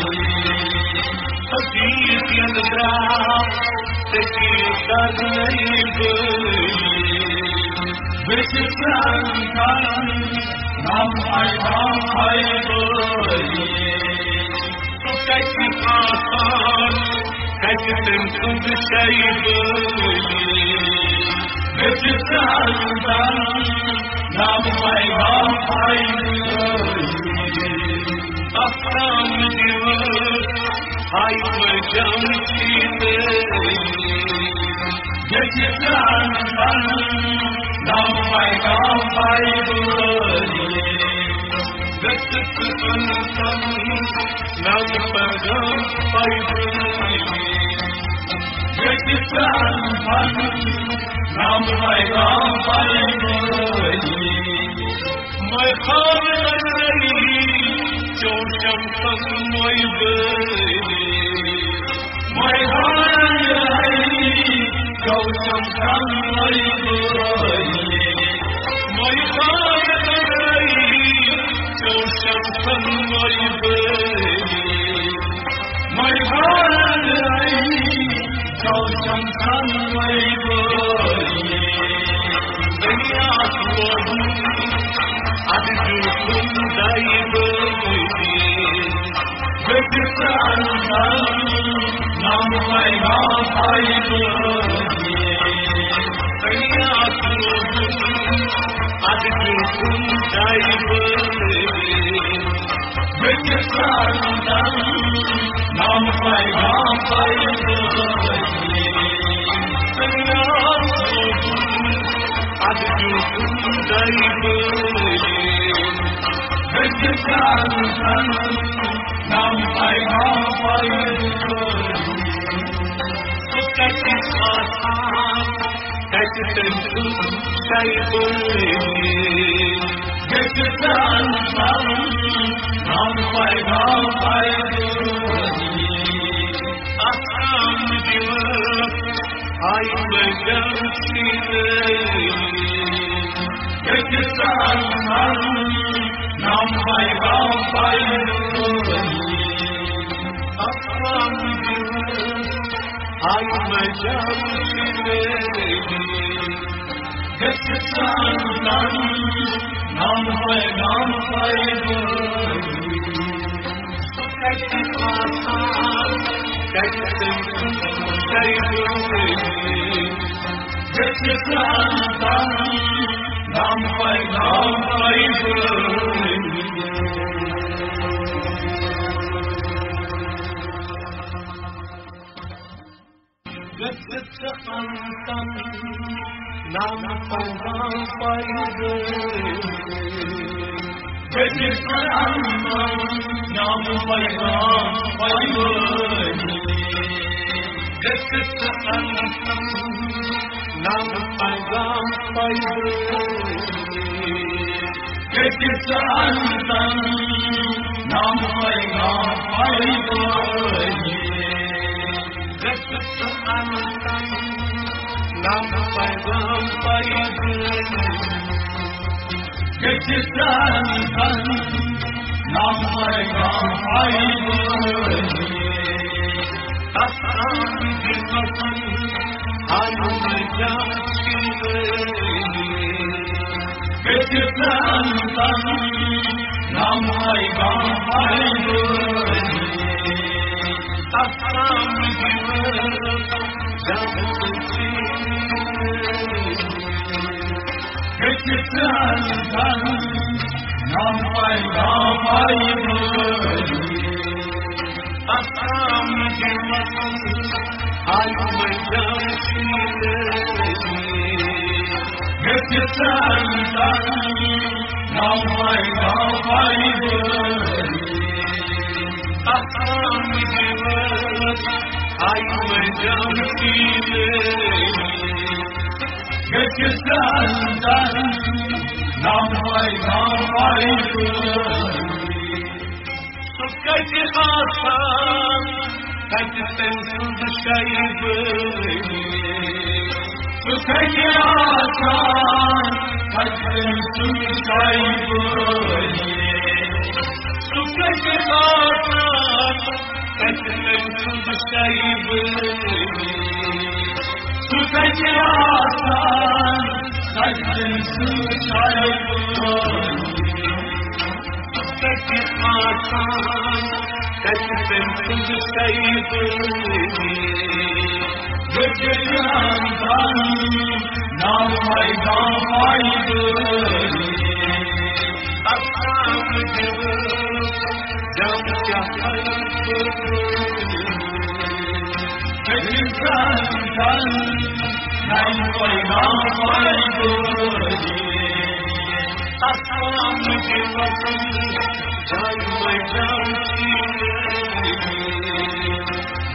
حقیقت درٛاو تٔتی دَرنَے بٲنی۔ مےٚ چھِ چانٛدَن نام پیغام پیغام۔ سُہ کَتہِ آسان، کَتہِ تٔمۍ سُنٛد شایبٲنی۔ نام پیغام پائی، اکرام دیو، ہائی مجام چیتے۔ جس نام پیغام پائی، جس نام پیغام پائی، جس نام پیغام پائی، میں خان رہی، چوشم تن میں بری۔ میں خان رہی، چوشم تن میں بری۔ میں خان رہی، چوشم تن میں بری۔ میں خان رہی، چوشم تن میں بری۔ دنیا کو ادب دائی بری۔ نام پیغام پائی، نام پیغام پائی، نام پیغام پائی۔ سُہ کَتہِ آسان، کَتہِ تٔمۍ سُنٛد شیطان؟ گژھِ آسان، نام پیغام پائی۔ اَتھ نام دِوان آئی مجم سینے۔ گژھِ آسان، نام پیغام پائی۔ اَتھ نام دِوان آئی مجم سینے۔ گژھِ آسان، نام پیغام پائی۔ سُہ کَتہِ آسان، کَتہِ تٔمۍ سُنٛد شیطان؟ گژھِ آسان، نام پیغام پائی۔ گژھِ آسان، نام پیغام پائی۔ گژھِ آسان، نام پیغام پائی۔ گژھِ آسان، نام پیغام پائی۔ گژھِ آسان، نام پیغام پائی۔ گژھِ آسان، نام پیغام پائی۔ گژھِ آسان، نام پیغام پائی۔ تَتھ نام دِنَس آئی مجم سینے۔ گژھِ آسان، نام پیغام پائی۔ اَتھ نام دِوان جنت سینے۔ گژھِ آسان، نام پیغام پائی۔ اَتھ نام دِوان آئی مجم سینے۔ گژھِ آسان، نام پیغام پائی۔ اَتھ نام دِوان آئی مجم سینے۔ گژھِ آسان، نام پیغام پائی۔ سُہ کَتہِ آسان، کَتہِ تٔمۍ سُنٛد شیطان؟ سُہ کَتہِ آسان، کَتہِ تٔمۍ سُنٛد شیطان؟ سُہ کَتہِ آسان، کَتہِ تٔمۍ سُنٛد شیطان؟ سُہ کَتہِ آسان، کَتہِ تٔمۍ سُنٛد شیطان؟ سُہ کَتہِ آسان، کَتہِ تٔمۍ سُنٛد شیطان؟ گژھِ آسان، نام نام پیغام پیغام۔ اسلام کے وطن جان میدان کی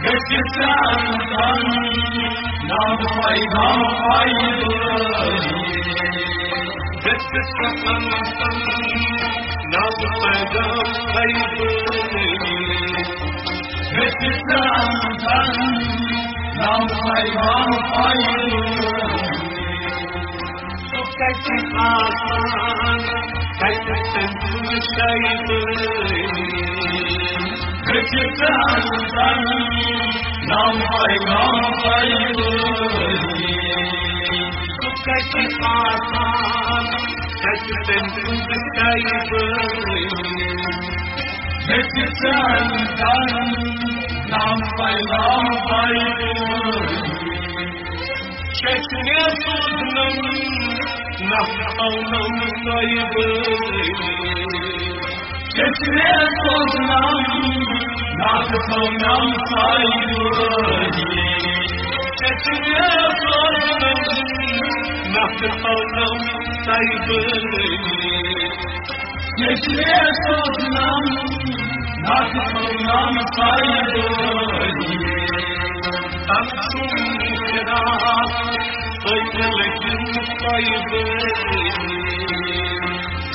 گژھِ سرٛان سرٛان، نام پیغام پیغام۔ گژھِ سرٛان سرٛان، نام پیغام پیغام۔ گژھِ سرٛان سرٛان، نام پیغام پیغام۔ سُہ کَتہِ آسان، کَتہِ تٔمۍ سُنٛد شیطٲنی۔ گژھِ سرٛان سرٛان، نام پیغام پیغام۔ سُہ کَتہِ آسان، کَتہِ تٔمۍ سُنٛد شیطٲنی۔ گژھِ سرٛان سرٛان، نام پیغام پیغام۔ چشمے سوزنم، نفس اونم طیبہ۔ چشمے سوزنم، نفس اونم طیبہ۔ چشمے سوزنم، نفس اونم طیبہ۔ چشمے سوزنم، نفس اونم طیبہ۔ تم سُنٛد فراق، تُہۍ لٔگِو طیبہ۔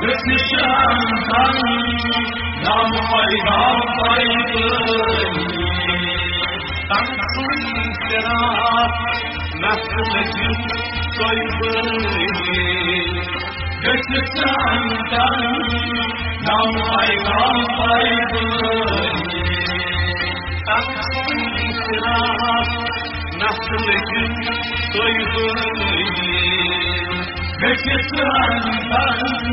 گژھِ سرٛان سرٛان، نام پیغام پیغام۔ تم سُنٛد فراق، نفس لٔگِو طیبہ۔ گژھِ سرٛان سرٛان، نام پیغام پیغام۔ تم سُنٛد فراق، نفس لٔگِو طیبہ۔ گژھِ سرٛان سرٛان،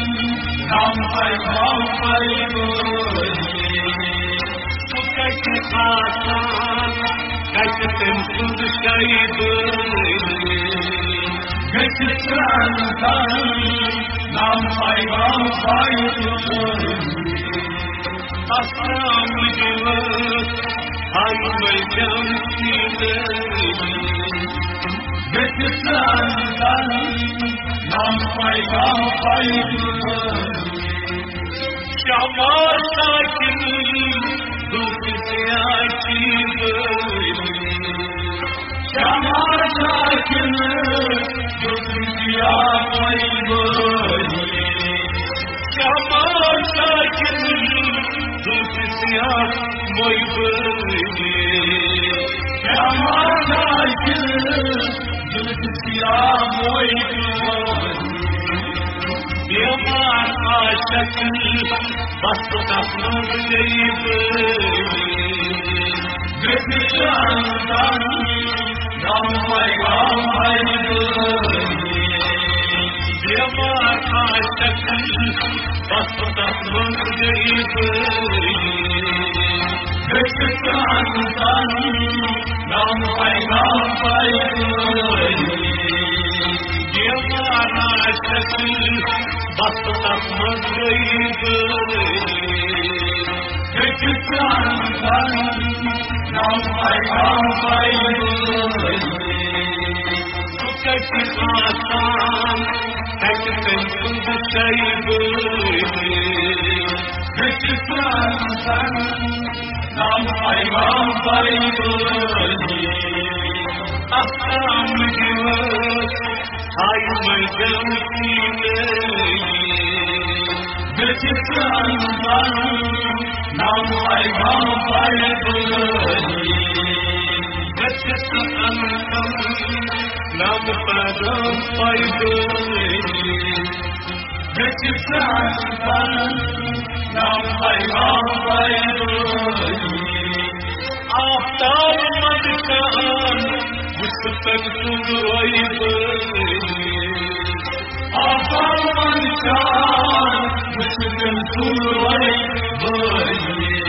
نام پیغام پیغام۔ سُہ کَتہِ آسان، کَتہِ تٔمۍ سُنٛد شیطٲنی۔ گژھِ سرٛان سرٛان، نام پیغام پیغام۔ اسلام دِوَس، ہر میدان کی گژھِ سرٛان سرٛان، نام پیغام پیغام۔ شمع ساکن، دُکھ سیاہ کی بٲری۔ شمع ساکن، دُکھ سیاہ کی بٲری۔ شمع ساکن، دُکھ سیاہ کی بٲری۔ شمع ساکن، دُکھ سیاہ کی بٲری۔ بیمار عاشق، بس تس منٛز گٔیہِ بٲری۔ گژھِ سرٛان سرٛان، نام پیغام پیغام۔ بیمار عاشق، بس تس منٛز گٔیہِ بٲری۔ گژھِ سرٛان سرٛان، نام پیغام پیغام۔ بیمار عاشق، بس تس منٛز گٔیہِ بٲری۔ گژھِ سرٛان سرٛان، نام پیغام پیغام۔ سُہ کَتہِ آسان، کَتہِ تٔمۍ سُنٛد شیطٲنی۔ گژھِ سرٛان سرٛان، نام پیغام پیغام۔ اسلام دِوَس، ہر میدان کی گژھِ سرٛان سرٛان، نام پیغام پیغام۔ گژھِ سرٛان سرٛان، نام پیغام پیغام۔ گژھِ سرٛان سرٛان، نام پیغام پیغام۔ آفتاب منٛز چاند، وُچھ تٔمۍ سُنٛد رویہِ بٲری۔ آفتاب منٛز چاند، وُچھ تٔمۍ سُنٛد رویہِ بٲری۔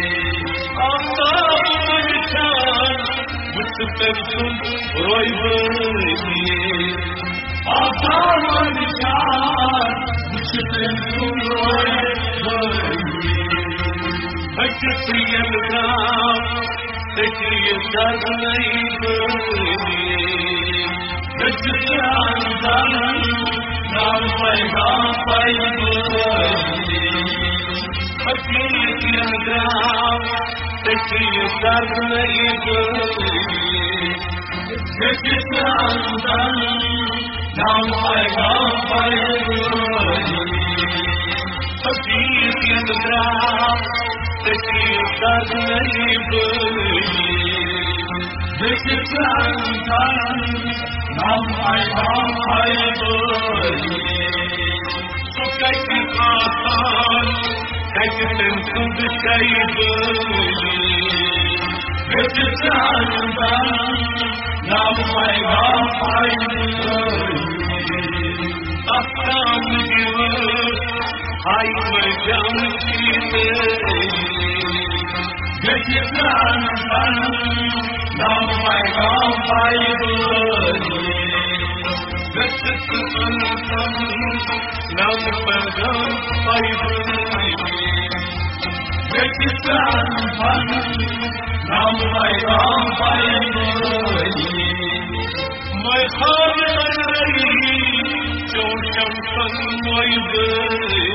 آفتاب منٛز چاند، وُچھ تٔمۍ سُنٛد رویہِ بٲری۔ آفتاب منٛز چاند، وُچھ تٔمۍ سُنٛد رویہِ بٲری۔ أکِس یَلہٕ درٛاو، أکِس یہِ درنَے بٲری۔ سُہ کَتہِ آسان، کَتہِ تٔمۍ سُنٛد شیدٲیی۔ مےٚ چھِ چاندَن ناو پیغام پیدٲیی۔ اَفسانہٕ دِوٕ ہاے مجم شیدٲیی۔ مےٚ چھِ چاندَن ناو پیغام پیدٲیی۔ مےٚ چھِ چاندَن ناو پیغام پیدٲیی۔ مےٚ چھِ چاندَن ناو پیغام پیدٲیی۔ مےٚ خانہٕ رہی چوشم سن مٔے بٲیی۔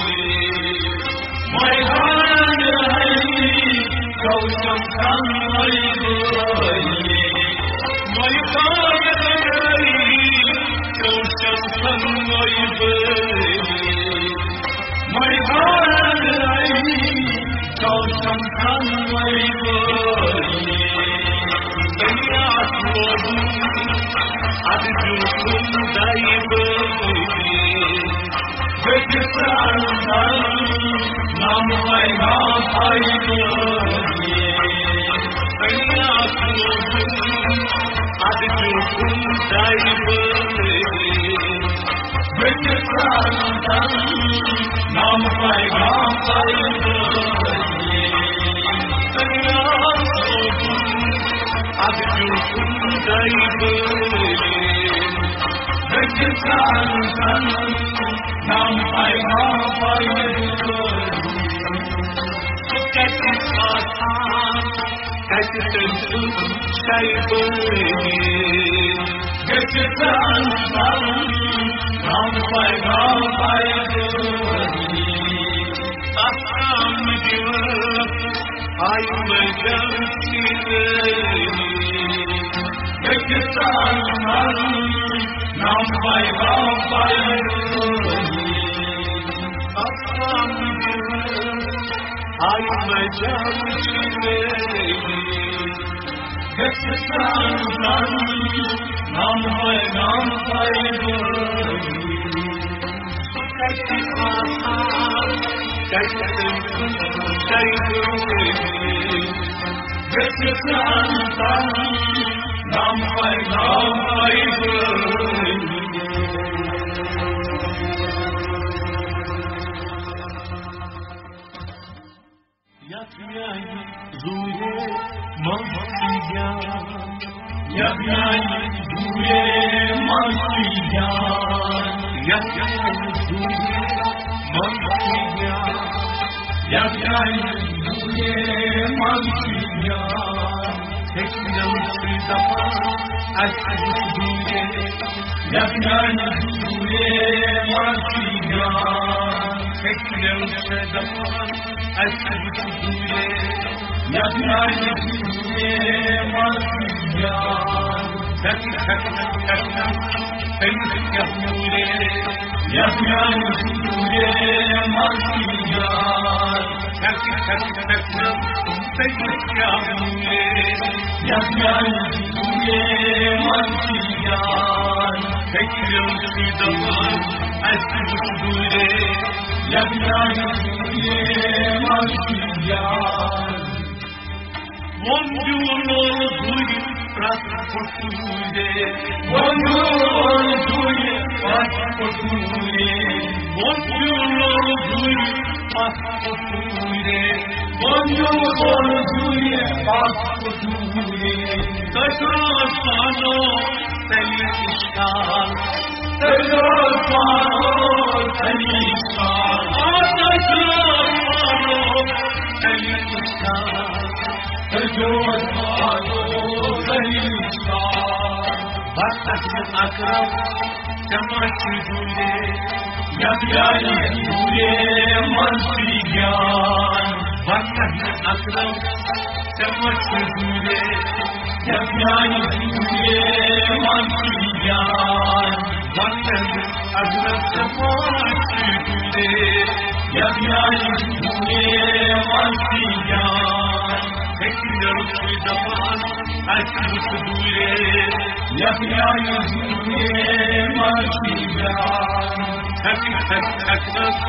مےٚ خانہٕ رہی چوشم سن مٔے بٲیی۔ مےٚ خانہٕ رہی چوشم سن مٔے بٲیی۔ مےٚ خانہٕ رہی چوشم سن مٔے بٲیی۔ دُنیاہَس منٛز اَدٕ دیُتُن دَے بٲیی۔ بہٕ چھُس ژھانٛڈان نام پیغام پیدٲیی۔ دُنیاہَس منٛز اَدٕ دیُتُن دَے بٲیی۔ بہٕ چھُس ژھانٛڈان نام پیغام پیدٲیی۔ دُنیاہَس منٛز اَدٕ دیُتُن دَے بٲیی۔ مےٚ چھِ چاندَن ناو پیغام پیدٲیی۔ سُہ کَتہِ آسان، کَتہِ تٔمۍ سُنٛد شیدٲیی۔ مےٚ چھِ چاندَن ناو پیغام پیدٲیی۔ اَفسانہٕ دِوٕ ہاے مجم شیدٲیی۔ مےٚ چھِ چاندَن ناو پیغام پیدٲیی۔ اَفسانہٕ دِوٕ ہاے مجم شیدٲیی۔ مےٚ چھِ چاندَن ناو پیغام پیدٲیی۔ سُہ کَتہِ آسان، کَتہِ تٔمۍ سُنٛد شیدٲیی۔ مےٚ چھِ چاندَن ناو پیغام پیدٲیی۔ یَتھ میٛانہِ زوٗرِ منٛز چھُ جان۔ یَتھ میٛانہِ زوٗرِ منٛز چھُ جان۔ یَتھ میٛانہِ زوٗرِ منٛز چھُ جان۔ یَتھ میٛانہِ زوٗرِ منٛز چھُ جان۔ ہیٚچھنَم چھُ دَپان اَسہِ وُچھ دوٗرِ۔ یَتھ میٛانہِ زوٗرِ منٛز چھُ جان۔ ہیٚچھنَم چھُ دَپان اَسہِ وُچھ دوٗرِ۔ یَتھ میٛانہِ زوٗرِ منٛز چھُ جان۔ دَکہِ دَکہِ دَکہِ دَکہِ تٔمِس کیٛاہ موٗرِ۔ یَتھ میٛانہِ زوٗرِ منٛز چھُ جان۔ دَکہِ دَکہِ دَکہِ دَکہِ تٔمِس کیٛاہ موٗرِ۔ یَتھ میٛانہِ زوٗرِ منٛز چھُ جان۔ ہیٚچھنَم چھُ دَپان اَسہِ وُچھ دوٗرِ۔ یَتھ میٛانہِ زوٗرِ منٛز چھُ جان۔ وۄنۍ دیُن لول دوٗرِ پرٛٮ۪تھ پھۄٹوٗرِ۔ وۄنۍ دیُن لول دوٗرِ پرٛٮ۪تھ پھۄٹوٗرِ۔ وۄنۍ دیُن لول دوٗرِ پرٛٮ۪تھ پھۄٹوٗرِ۔ وۄنۍ دیُن لول دوٗرِ پرٛٮ۪تھ پھۄٹوٗرِ۔ تۄہہِ روز پانو تیٚلہِ اِشکال۔ تیٚلہِ روز پانو تیٚلہِ اِشکال۔ آ، تیٚلہِ روز پانو تیٚلہِ اِشکال۔ تیٚلہِ روز پانو تیٚلہِ اِشکال۔ پتہٕ اکرم، ژےٚ ما چھُے دوٗرے؟ یتھ جایہِ دوٗرے منٛز چھُے جان۔ پتہٕ اکرم، ژےٚ ما چھُے دوٗرے؟ یتھ جایہِ دوٗرے منٛز چھُے جان۔ پتہٕ اکرم، ژےٚ ما چھُے دوٗرے؟ یتھ جایہِ دوٗرے منٛز چھُے جان۔ ہیٚکہِ مےٚ چھُے دپان، اَسہِ وُچھ دوٗرے، یتھ جایہِ دوٗرے منٛز چھُے جان۔ ہیٚکہِ، ہیٚکہِ، ہیٚکہِ نہٕ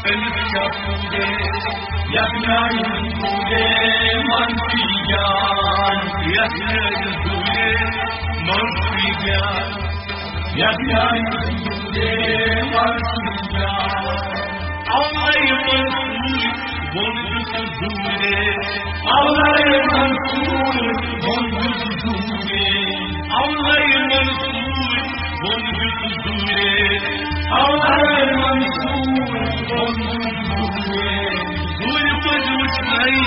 تٔمِس کیٛاہ دوٗرے، یتھ جایہِ دوٗرے منٛز چھُے جان۔ یتھ جایہِ دوٗرے منٛز چھُے جان۔ یتھ جایہِ دوٗرے منٛز چھُے جان۔ اَوَے منصوٗر ووٚن دوٗرے۔ اَوَے منصوٗر ووٚن دوٗرے۔ اَوَے منصوٗر ووٚن دوٗرے۔ اَوَے منصوٗر ووٚن دوٗرے۔ دوٗرِ پٲٹھۍ وٕچھنَے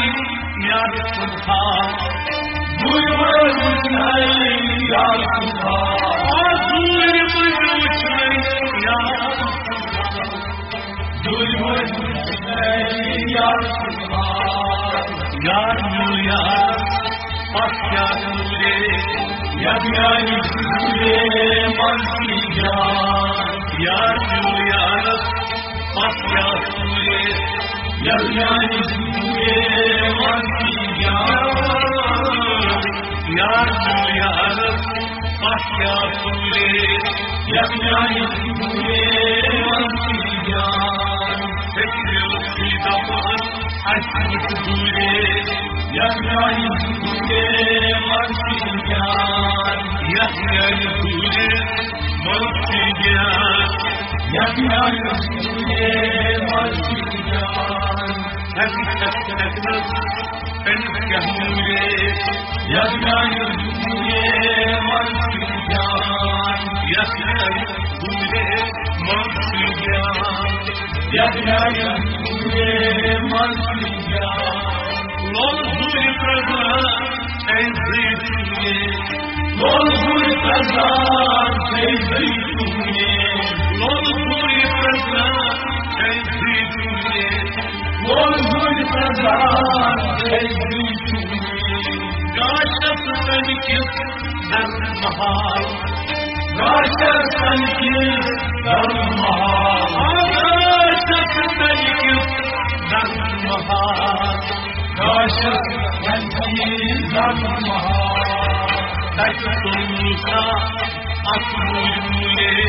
یار سُنٛد حال۔ دوٗرِ پٲٹھۍ وٕچھنَے یار سُنٛد حال۔ آ، دوٗرِ پٲٹھۍ وٕچھنَے یار سُنٛد حال۔ دوٗرِ پٲٹھۍ وٕچھنَے یار سُنٛد حال۔ یار میون یار، پتھ کیٛاہ دوٗرے؟ یتھ جایہِ دوٗرے منٛز چھُے جان۔ یار میون یار، پتھ کیٛاہ دوٗرے؟ یتھ جایہِ دوٗرے منٛز چھُے جان۔ یار میون یار، پتھ کیٛاہ دوٗرے؟ یتھ جایہِ دوٗرے منٛز چھُے جان۔ ہیٚکہِ مےٚ چھُے دپان، اَسہِ وُچھ دوٗرے، یتھ جایہِ دوٗرے منٛز چھُے جان۔ یتھ جایہِ دوٗرے منٛز چھُے جان۔ یتھ جایہِ دوٗرے منٛز چھُے جان۔ ہیٚکہِ، ہیٚکہِ، ہیٚکہِ نہٕ تٔمِس کیٛاہ دوٗرے۔ یتھ جایہِ دوٗرے منٛز چھُے جان۔ یتھ جایہِ دوٗرے منٛز چھُے جان۔ یتھ جایہِ دوٗرے منٛز چھُے جان۔ لول دوٗرِ پرٛزناو، اے زٕے دوٗرے۔ لول دوٗرِ پرٛزناو، اے زٕے دوٗرے۔ لول دوٗرِ پرٛزناو، اے زٕے دوٗرے۔ لول دوٗرِ پرٛزناو، اے زٕے دوٗرے۔ گاشس تنہِ کِس درد محال۔ گاشس تنہِ کِس درد محال۔ گاشس تنہِ کِس درد محال۔ گاشس تنہِ کِس درد محال۔ تتہِ تُل موسیٰ اکھ موٗرۍ موٗرے۔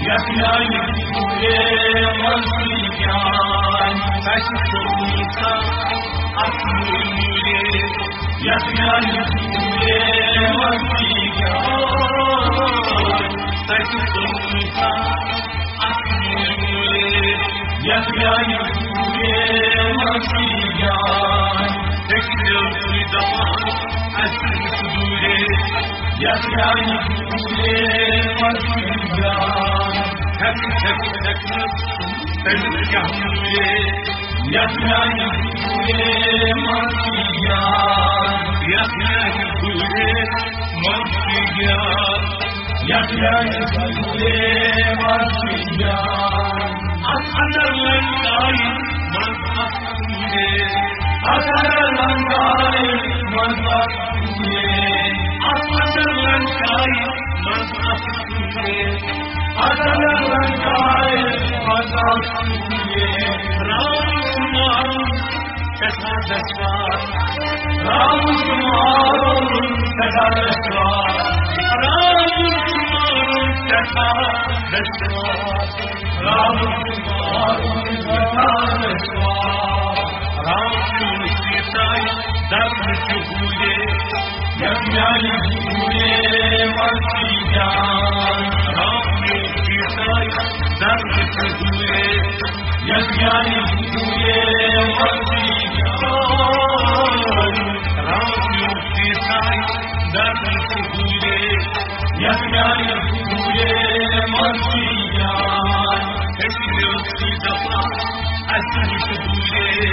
یتھ جایہِ دوٗرے منٛز چھُے جان۔ تتہِ تُل موسیٰ اکھ موٗرۍ موٗرے۔ یتھ جایہِ دوٗرے منٛز چھُے جان۔ تتہِ تُل موسیٰ اکھ موٗرۍ موٗرے۔ یتھ جایہِ دوٗرے منٛز چھُے جان۔ ہیٚکہِ مےٚ چھُے دپان، اَسہِ وُچھ دوٗرے۔ یتھ جایہِ دوٗرے منٛز چھُے جان۔ ہیٚکہِ، ہیٚکہِ، ہیٚکہِ نہٕ تٔمِس کیٛاہ دوٗرے۔ یتھ جایہِ دوٗرے منٛز چھُے جان۔ یتھ جایہِ دوٗرے منٛز چھُے جان۔ یتھ جایہِ دوٗرے منٛز چھُے جان۔ اتھ اندر لنکایہِ منٛز اکھ دوٗرے۔ اتھ اندر لنکایہِ منٛز اکھ دوٗرے۔ اتھ اندر لنکایہِ منٛز اکھ دوٗرے۔ اتھ اندر لنکایہِ منٛز اکھ دوٗرے۔ رام چھُ مارُن سٮ۪ٹھاہ دشوار۔ رام چھُ مارُن سٮ۪ٹھاہ دشوار۔ رام چھُ مارُن سٮ۪ٹھاہ دشوار۔ رام چھُ مارُن سٮ۪ٹھاہ دشوار۔ رام چھُ سیٖتایہِ درد چھُ ہوٗرے۔ یتھ جایہِ دوٗرے منٛز چھُے جان۔ رام چھُ سیٖتایہِ درد چھُ ہوٗرے۔ یتھ جایہِ دوٗرے منٛز چھُے جان۔ رام چھُ سیٖتایہِ درد چھُ ہوٗرے۔ یتھ جایہِ دوٗرے منٛز چھُے جان۔ ہیٚکہِ مےٚ چھُے دپان، اَسہِ نِش دوٗرے،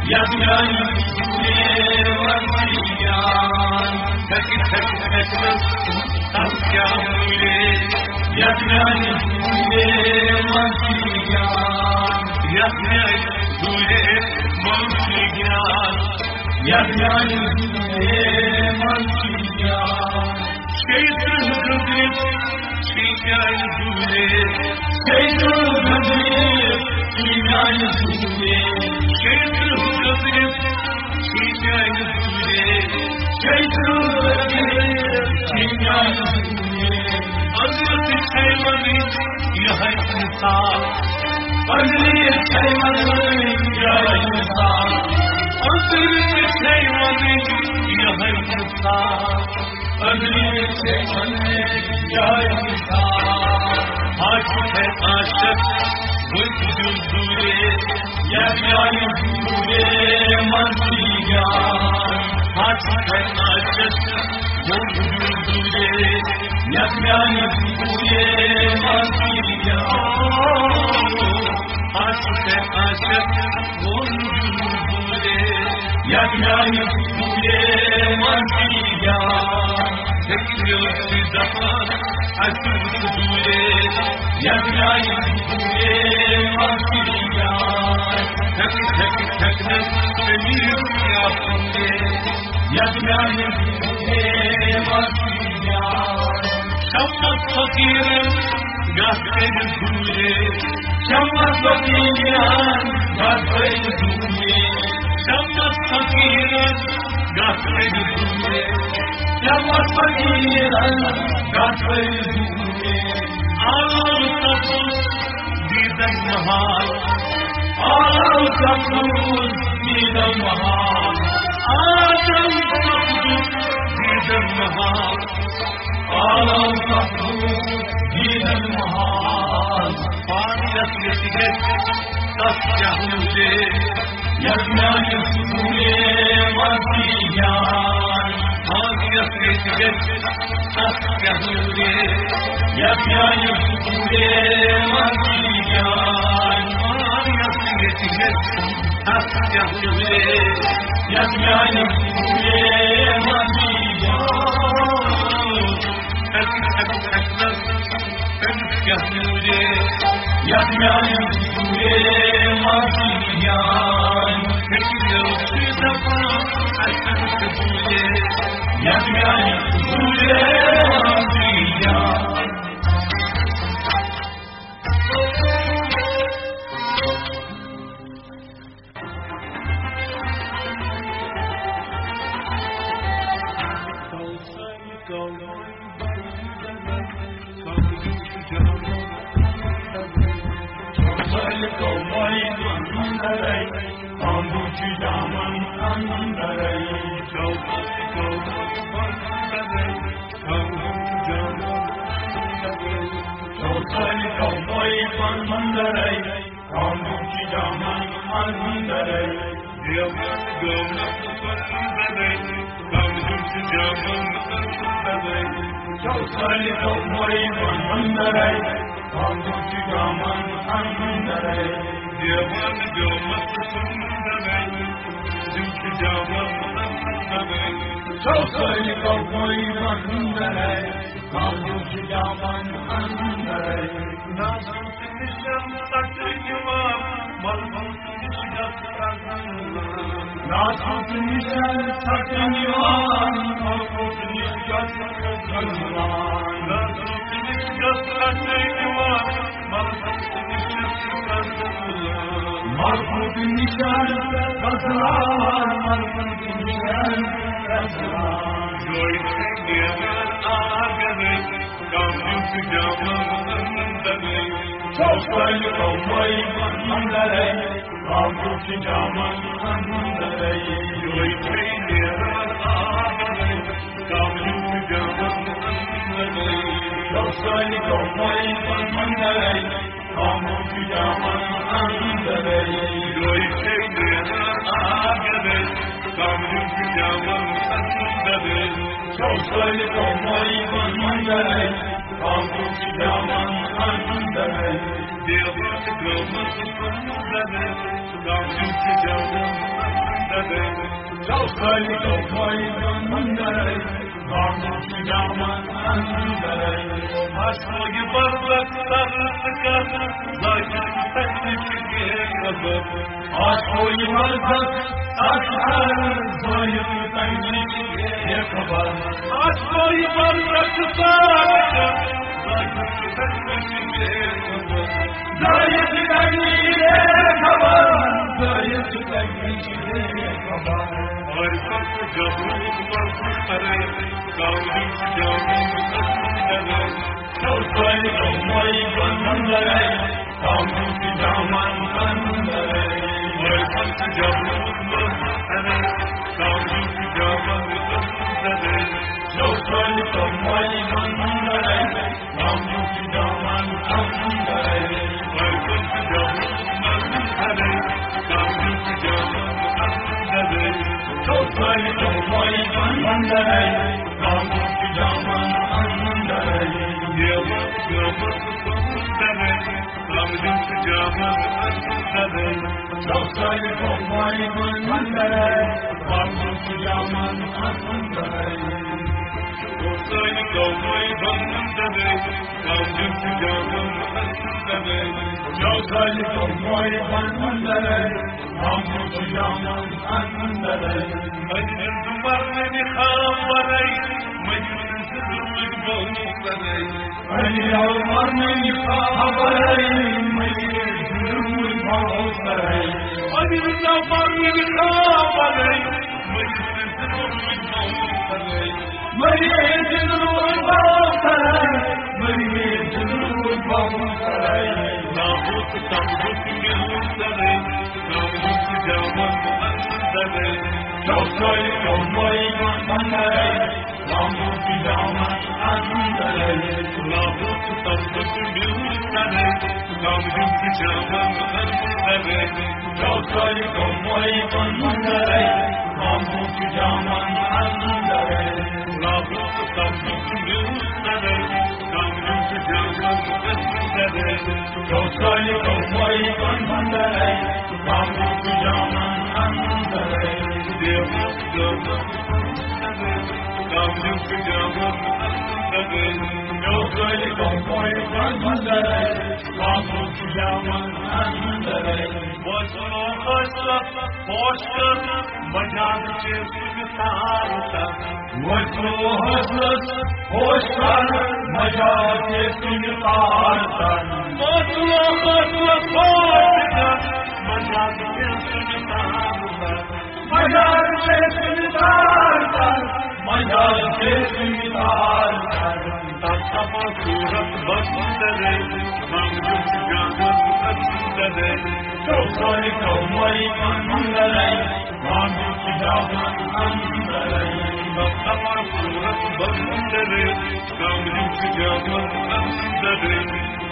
یَتھ میٛانہِ دوٗرے وَنسیان۔ تھٮ۪کہِ تھٮ۪کہِ تھٮ۪کنَس تَس کیٛاہ موٗرے، یَتھ میٛانہِ دوٗرے وَنسیان۔ یَتھ میٛانہِ دوٗرے وَنسیان۔ یَتھ میٛانہِ دوٗرے وَنسیان۔ شیٚیہِ ترٕٛہ گٔنٛزرِ چھِ میٛانہِ دوٗرے۔ شیٚیہِ ترٕٛہ گٔنٛزرِ چھِ میٛانہِ دوٗرے۔ شیٚیہِ ترٕٛہ گٔنٛزرِ چھِ میٛانہِ دوٗرے۔ شیٚیہِ ترٕٛہ گٔنٛزرِ چھِ میٛانہِ دوٗرے۔ أنٛدرٕ تہِ چھَے وَنٕنۍ یِہوٚے مثال۔ أنٛدرٕ تہِ چھَے وَنٕنۍ یِہوٚے مثال۔ أنٛدرٕ تہِ چھَے وَنٕنۍ یِہوٚے مثال۔ أنٛدرٕ تہِ چھَے وَنٕنۍ یِہوٚے مثال۔ آز چھُ ہے عاشق وۄنۍ دیُن دوٗرے، یَتھ میٛانہِ دوٗرے منٛز یار۔ آز چھُ ہے عاشق وۄنۍ دیُن دوٗرے، یَتھ میٛانہِ دوٗرے منٛز یار۔ آز چھُ ہے عاشق وۄنۍ دیُن دوٗرے، یَتھ میٛانہِ دوٗرے منٛز یار۔ ہیٚکہِ مےٚ ٲسِتھ دَپان اَسہِ وُچھ دوٗرے، یَتھ میٛانہِ دوٗرے منٛز یار۔ ہیٚکہِ، ہیٚکہِ، ہیٚکہِ نہٕ ژےٚ یہِ کیٛاہ وَنُن؟ یَتھ میٛانہِ دوٗرے منٛز یار۔ شمس فقیرن گژھ کٔرِتھ دوٗرے۔ شمس فقیرن گژھ کٔرِتھ دوٗرے۔ شمس فقیرن گژھ کٔرِتھ دوٗرے۔ شمس فقیرن گژھ کٔرِتھ دوٗرے۔ عالم تپُس دیدن محال۔ عالم تپُس دیدن محال۔ عالم تپُس دیدن محال۔ عالم تپُس دیدن محال۔ پانس ییٚتہِ گژھِ تس کیٛاہ ہُرے، یَتھ میٛانہِ سکوٗلے منٛز یار۔ پانس ییٚتہِ گژھِ تس کیٛاہ ہُرے، یَتھ میٛانہِ سکوٗلے منٛز یار۔ پانس ییٚتہِ گژھِ تس کیٛاہ ہُرے، یَتھ میٛانہِ سکوٗلے منٛز یار۔ تَتہِ تَتہِ تَتہِ تٔمِس کیٛاہ دوٗرے، یَتھ میٛانہِ دوٗرے منٛز یار۔ ہیٚکہِ مےٚ ٲسِتھ دَپان اَسہِ چھِ دوٗرے، یَتھ میٛانہِ دوٗرے منٛز یار۔ کانٛگرِ چھِ جامن اندرے، دیوان گامس اندرے، کانٛگرِ چھِ جامن اندرے۔ چھو سٲلِکو مٲیِوَن اندرے، کانٛگرِ چھِ جامن اندرے۔ دیوان گامس اندرے، کانٛگرِ چھِ جامن اندرے۔ چھو سٲلِکو مٲیِوَن اندرے، کانٛگرِ چھِ جامن اندرے۔ نازُک نِشان ژَٹنہٕ یِوان، مضبوٗط نِش گژھ پرٛزناوان۔ نازُک نِشان ژَٹنہٕ یِوان، مضبوٗط نِش گژھ پرٛزناوان۔ نازُک نِش گژھ ژَٹنہٕ یِوان، مضبوٗط نِش گژھ پرٛزناوان۔ مضبوٗط نِشان پرٛزناوان، مضبوٗط نِشان پرٛزناوان۔ جویہِ چھِ نیران آگرے، کانٛگرِ چھِ جامن اندرے۔ چھو سٲلِکو مٲیِوَن اندرے، کانٛگرِ چھِ جامن اندرے۔ جویہِ چھِ نیران آگرے، کانٛگرِ چھِ جامن اندرے۔ چھو سٲلِکو مٲیِوَن اندرے، کانٛگرِ چھِ جامن اندرے۔ جویہِ چھِ نیران آگرے، کانٛگرِ چھِ جامن اندرے۔ چھو سٲلِکو مٲیِوَن اندرے، کانٛگرِ چھِ جامن اندرے۔ آسو یہِ برزخ سر تہٕ کر، ظٲہِر چھُ تَمہِ نِش بے خبر۔ آسو یہِ برزخ سر تہٕ کر، ظٲہِر چھُ تَمہِ نِش بے خبر۔ آسو یہِ برزخ سر تہٕ کر، ظٲہِر چھُ تَمہِ نِش بے خبر۔ ظٲہِر چھُ تَمہِ نِش بے خبر۔ ظٲہِر چھُ تَمہِ نِش بے خبر۔ عٲرفَن تہٕ جبروٗت منٛز کرے، کاولی چھُ جامن اندرے۔ چوسائی کمائی بندرے، کاولی چھُ جامن اندرے۔ عٲرفَن تہٕ جبروٗت منٛز کرے، کاولی چھُ جامن اندرے۔ چوسائی کمائی بندرے، کاولی چھُ جامن اندرے۔ عٲرفَن تہٕ جبروٗت منٛز کرے، کاولی چھُ جامن اندرے۔ چوسائی کمائی بندرے، کاولی چھُ جامن اندرے۔ دیوان جامن اندرے، کاولی چھُ جامن اندرے۔ چوسائی کمائی بندرے، کاولی چھُ جامن اندرے۔ چوسائی کمائی بندرے، کاولی چھُ جامن اندرے۔ چوسائی کمائی بندرے، کاولی چھُ جامن اندرے۔ مجلس مرنے خبرے، مجلس روز بہت کرے۔ علی عمر نے خبر ہے، مجھے ضرور بہت ہے۔ علی عمر نے خبر ہے، مجھے ضرور بہت ہے۔ مجھے ضرور بہت ہے، مجھے ضرور بہت ہے۔ ناموس تمبک مل کرے، ناموس جامن اندرے۔ چوسائی کمائی بندرے، کاولی چھُ جامن اندرے۔ ناموس تمبک مل کرے، کاولی چھُ جامن اندرے۔ چوسائی کمائی بندرے، کاولی چھُ جامن اندرے۔ ناموس تمبک مل کرے، کاولی چھُ جامن اندرے۔ چوسائی کمائی بندرے، کاولی چھُ جامن اندرے۔ دیوان جامن اندرے، کاولی چھُ جامن اندرے۔ چوسائی کمائی بندرے، کاولی چھُ جامن اندرے۔ وۄتھ لوٚگ فٲصلس پوش کر، مجاز چھُ سُہ تار تر۔ وۄتھ لوٚگ فٲصلس پوش کر، مجاز چھُ سُہ تار تر۔ وۄتھ لوٚگ فٲصلس پوش کر، مجاز چھُ سُہ تار تر۔ مجاز چھُ سُہ تار تر، مجاز چھُ سُہ تار تر۔ تتھ دپان صورت بندرے، کاولی چھُ جامن اندرے۔ چوسائی کمائی بندرے، کاولی چھُ جامن اندرے۔ تتھ دپان صورت بندرے، کاولی چھُ جامن اندرے۔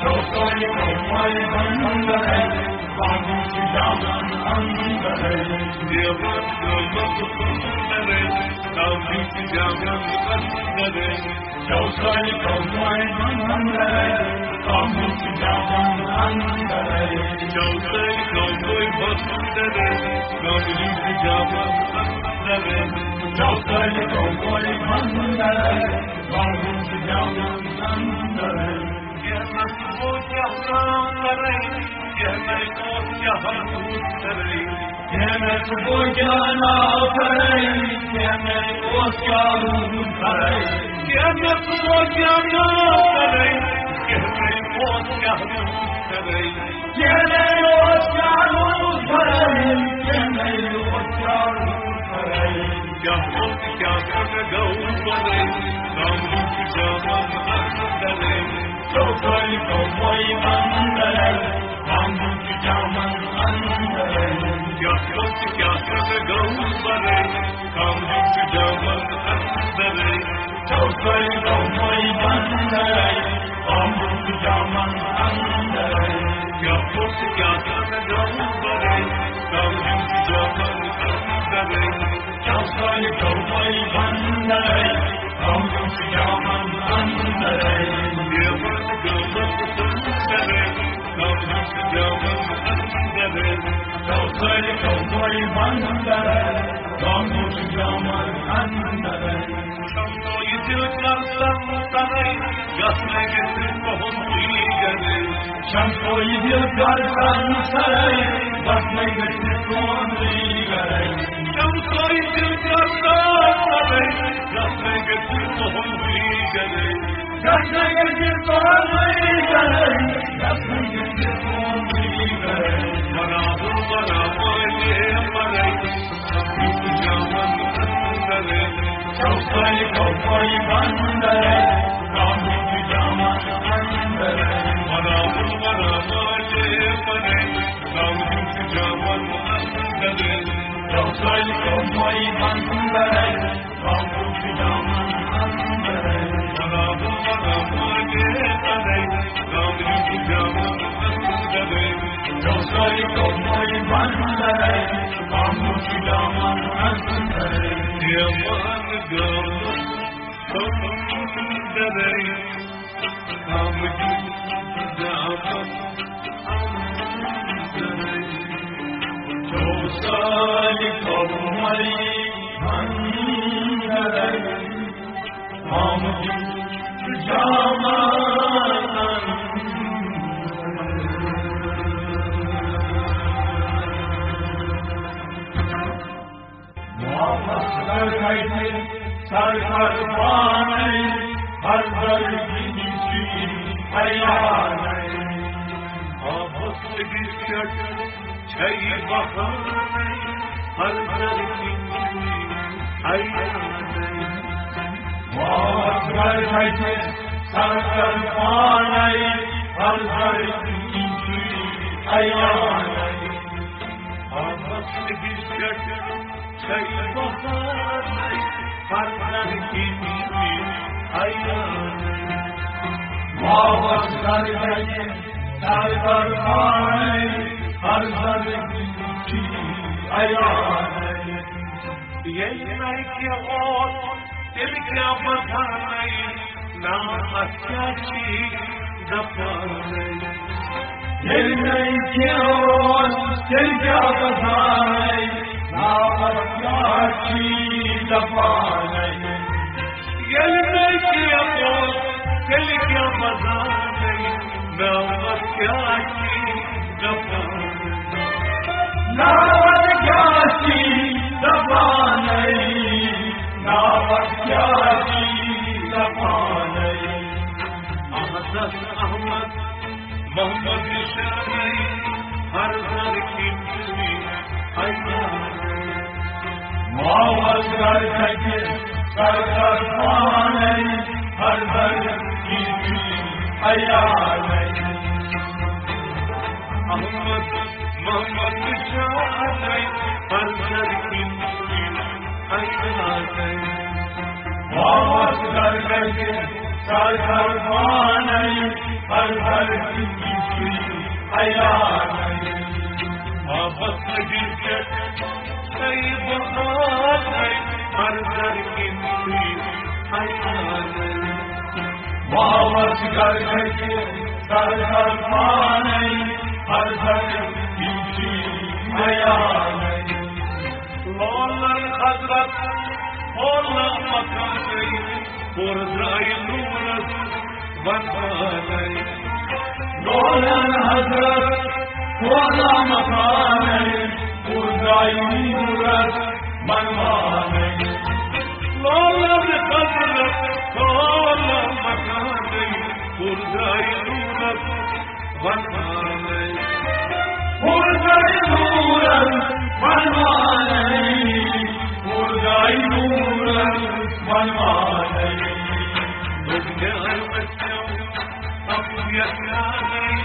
چوسائی کمائی بندرے، کاولی چھُ جامن اندرے۔ دیوان جامن اندرے، کاولی چھُ جامن اندرے۔ چوسائی کمائی بندرے، کاولی چھُ جامن اندرے۔ چوسائی کمائی بندرے، کاولی چھُ جامن اندرے۔ چوسائی کمائی بندرے، کاولی چھُ جامن اندرے۔ کینٛہہ نہ سُہ گوٚو کیٛاہ تام کرے، کینٛہہ نَے اوس کیٛاہ روٗد کرے۔ کینٛہہ نہ سُہ گوٚو کیٛاہ ناو کرے، کینٛہہ نَے اوس کیٛاہ روٗد کرے۔ کینٛہہ نہ سُہ گوٚو کیٛاہ ناو کرے، کینٛہہ نَے اوس کیٛاہ روٗد کرے۔ کینٛہہ نَے اوس کیٛاہ روٗد کرے، کینٛہہ نَے اوس کیٛاہ روٗد کرے۔ کیٛاہ اوس کیٛاہ سَن گوٚو بنے، کاولی چھُ جامن اندرے۔ چوسائی کمائی بندرے، کاولی چھُ جامن اندرے۔ کیٛاہ اوس کیٛاہ سَن گوٚو بنے، کاولی چھُ جامن اندرے۔ چوسائی کمائی بندرے، کاولی چھُ جامن اندرے۔ کیٛاہ اوس کیٛاہ سَن گوٚو بنے، کاولی چھُ جامن اندرے۔ چوسائی کمائی بندرے، کاولی چھُ جامن اندرے۔ دیوان جامن اندرے، کاولی جامن اندر، کوثر کوئی بندر، خاموش جامن اندر۔ شمسوی دل کرتن تنائی، یس میں گژھِ تُہُنٛدُے گرے۔ شمسوی دل کرتن تنائی، یس میں گژھِ تُہُنٛدُے گرے۔ شمسوی دل کرتن تنائی، یس میں گژھِ تُہُنٛدُے گرے۔ واپس کر کتہِ سرکار پانے، ہر در گنچی عیانے۔ واپس أکِس پٮ۪ٹھ چھَے بہانے، ہر در گنچی عیانے۔ واپس کر کتہِ سرکار پانے، ہر در گنچی عیانے۔ واپس أکِس پٮ۪ٹھ چھَے بہانے، ہر در گنچی عیانے۔ واپس کر کتہِ سرکار پانے، ہر در گنچی عیانے۔ ییٚلہِ نَے کینٛہہ اوس، تیٚلہِ کیٛاہ بہانے، ناو اَتھ کیٛاہ چھی دَپانے۔ ییٚلہِ نَے کینٛہہ اوس، تیٚلہِ کیٛاہ بہانے، ناو اَتھ کیٛاہ چھی دَپانے۔ ییٚلہِ نَے کینٛہہ اوس، تیٚلہِ کیٛاہ بہانے، ناو اَتھ کیٛاہ چھی دَپانے۔ ناو اَتھ کیٛاہ چھی دَپانے، ناو اَتھ کیٛاہ چھی دَپانے۔ احساس احمد محمد شانے، ہر در گنچی عیانے۔ واپس کر کتہِ سرکار پانے، ہر در گنچی عیانے۔ احمد محمد شانے، ہر در گنچی عیانے۔ واپس کر کتہِ سرکار پانے، ہر در گنچی عیانے۔ واپس أکِس پٮ۪ٹھ چھَے بہانے، ہر در گنچی عیانے۔ واپس کر کتہِ سرکار پانے، ہر در گنچی عیانے۔ لولن حضرت، لولن مکانَے، پوٚر درٛاے نوٗرس ونوانے۔ لولن حضرت، لولن مکانَے، پوٚر درٛاے نوٗرس ونوانے۔ لولن حضرت، لولن مکانَے، پوٚر درٛاے نوٗرس ونوانے۔ پوٚر درٛاے نوٗرس ونوانے، پوٚر درٛاے نوٗرس ونوانے۔ دوٚپ جان وسیو، اپُز یژھانے،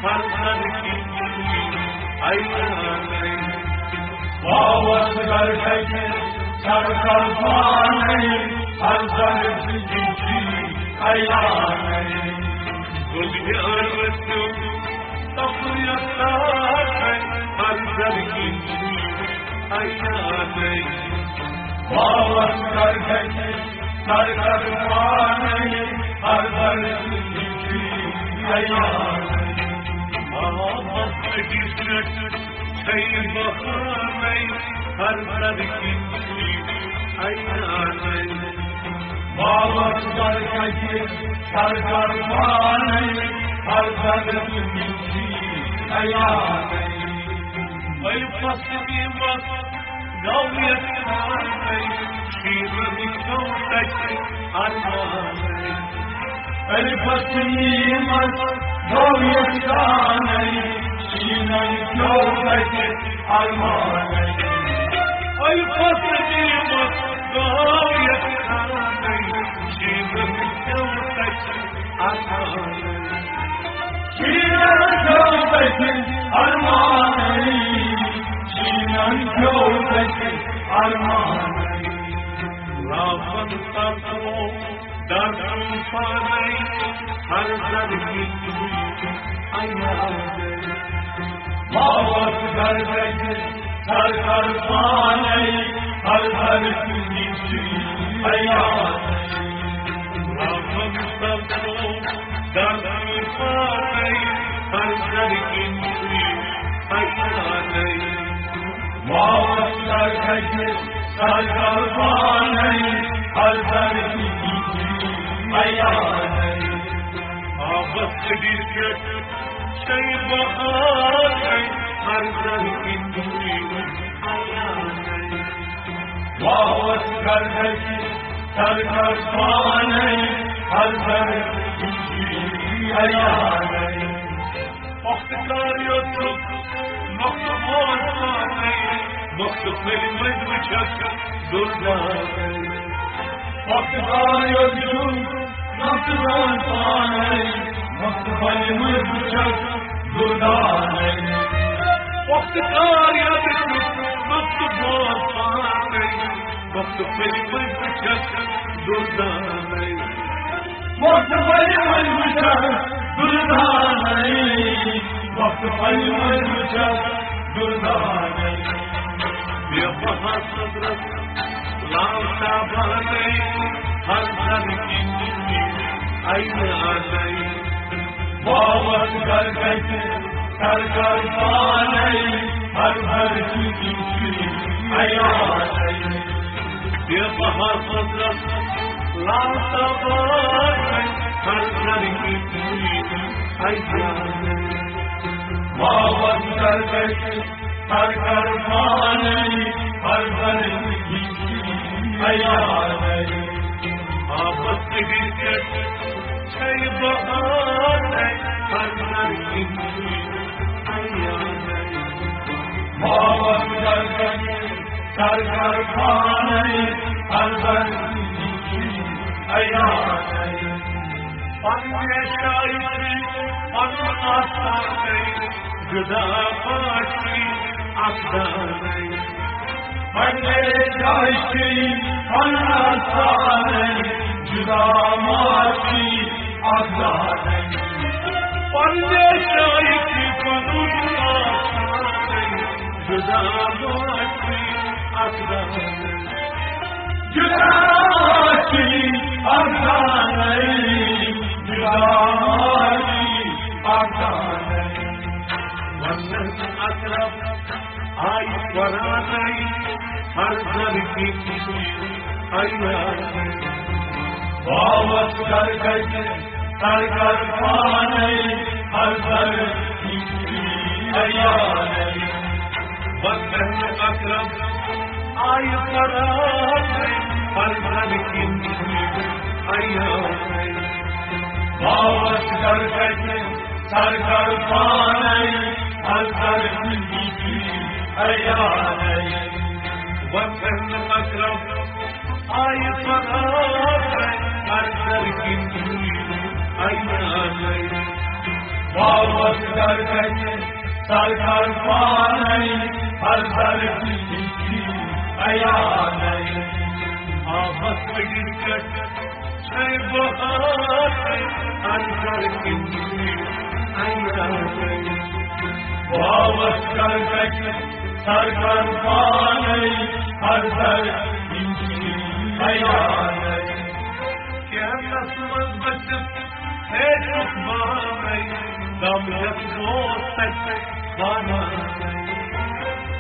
ہر در گنچی عیانے۔ واپس کر کتہِ سرکار پانے، ہر در گنچی عیانے۔ دوٚپ جان وسیو، اپُز یژھانے، ہر در گنچی عیانے۔ واپس کر کتہِ سرکار پانے، ہر در گنچی عیانے۔ أکِس پٮ۪ٹھ چھَے بہانَے ہر زَرٕ کِنۍ عیانَے۔ باوَس گَرٕ کَتہِ سَرکار پانَے ہر زَرٕ کِنۍ عیانَے۔ ألفَس میٖمَس گوٚو یَتھ پانَے شیٖنَن کھیوٚو تَتہِ اَرمانَے۔ ألفَس میٖمَس گوٚو یَتھ پانَے شیٖنَن کھیوٚو تَتہِ اَرمانَے۔ ألفَس میٖمَس گوٚو یَتھ پانَے شیٖنَن کھیوٚو تَتہِ اَرمانَے۔ شیٖنَن کھیوٚو تَتہِ اَرمانَے، شیٖنَن کھیوٚو تَتہِ اَرمانَے۔ رافَن تَتو دَرکُن پانَے ہر زَرٕ کِنۍ عیانَے۔ باوَس گَرٕ کَتہِ سَرکار پانَے ہر زَرٕ کِنۍ عیانَے۔ رافَن تَتو دَرکُن پانَے ہر زَرٕ کِنۍ عیانَے۔ باوَس گَرٕ کَتہِ سَرکار پانَے ہر زَرٕ کِنۍ عیانَے۔ آبَس أڈِس پٮ۪ٹھ چھَے بہانَے ہر زَرٕ کِنۍ عیانَے۔ باوَس گَرٕ کَتہِ سَرکار پانَے ہر زَرٕ کِنۍ عیانَے۔ وقت کار یوت چھُ، وقت ووت پانَے، وقت پھٔلۍ مٔنٛزۍ وٕچھَکھ دُردانَے۔ وقت کار یوت چھُ، وقت ووت پانَے، وقت پھٔلۍ مٔنٛزۍ وٕچھَکھ دُردانَے۔ وقت کار یوت چھُ، وقت ووت پانَے، وقت پھٔلۍ مٔنٛزۍ وٕچھَکھ دُردانَے۔ وقت پھٔلۍ مٔنٛزۍ وٕچھَکھ دُردانَے، وقت پھٔلۍ مٔنٛزۍ وٕچھَکھ دُردانَے۔ بے بہا قدرت لال تابانَے، ہر زَرٕ کِنۍ عیانَے۔ باوَس گَرٕ کَتہِ سَرکار پانَے ہر زَرٕ کِنۍ عیانَے۔ بے بہا قدرت لال تابانَے ہر زَرٕ کِنۍ عیانَے۔ باوَس گَرٕ کَتہِ سَرکار پانَے ہر زَرٕ کِنۍ عیانَے۔ آبَس أڈِس پٮ۪ٹھ چھَے بہانَے ہر زَرٕ کِنۍ عیانَے۔ باوَس گَرٕ کَتہِ سَرکار پانَے ہر زَرٕ کِنۍ عیانَے۔ پننہِ جایہِ چھُے پنُن آستانَے، جُدا ما چھُے اَفسانَے۔ پننہِ جایہِ چھُے پنُن آستانَے، جُدا ما چھُے اَفسانَے۔ پننہِ جایہِ چھُے پنُن آستانَے، جُدا ما چھُے اَفسانَے۔ جُدا ما چھُے اَفسانَے، جُدا ما چھُے اَفسانَے۔ وَنَن اَقرَب آیہِ قرآنَے، ہر زَرٕ کِنۍ عیانَے۔ باوَس گَرٕ کَتہِ سَرکار پانَے ہر زَرٕ کِنۍ عیانَے۔ وَنَن اَقرَب آیہِ قرآنَے، ہر زَرٕ کِنۍ عیانَے۔ باوَس گَرٕ کَتہِ سَرکار پانَے ہر زَرٕ کِنۍ عیانَے۔ وَنَن اَقرَب آیہِ قرآنَے، ہر زَرٕ کِنۍ عیانَے۔ باوَس گَرٕ کَتہِ سَرکار پانَے ہر زَرٕ کِنۍ عیانَے۔ آبَس أڈِس پٮ۪ٹھ چھَے بہانَے ہر زَرٕ کِنۍ عیانَے۔ باوَس گَرٕ کَتہِ سَرکار پانَے ہر زَرٕ کِنۍ عیانَے۔ کیمرَس منٛز بٔچِتھ ہیٚچھُکھ پانَے، دَم ہٮ۪تھ گوس تَتہِ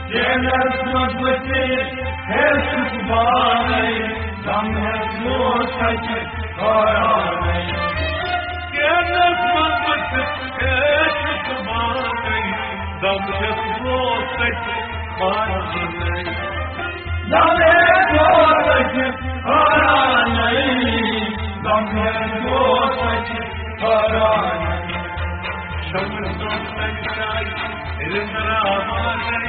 جیلس منٛز ؤسِتھ ہیوٚچھُس پانے، غم ہیوٚچھُس تتہِ پانے۔ جیلس منٛز ؤسِتھ ہیوٚچھُس پانے، غم ہیوٚچھُس تتہِ پانے۔ غم ہیوٚچھُس تتہِ پانے، غم ہیوٚچھُس تتہِ پانے۔ شمس تن شاہی رندراوان،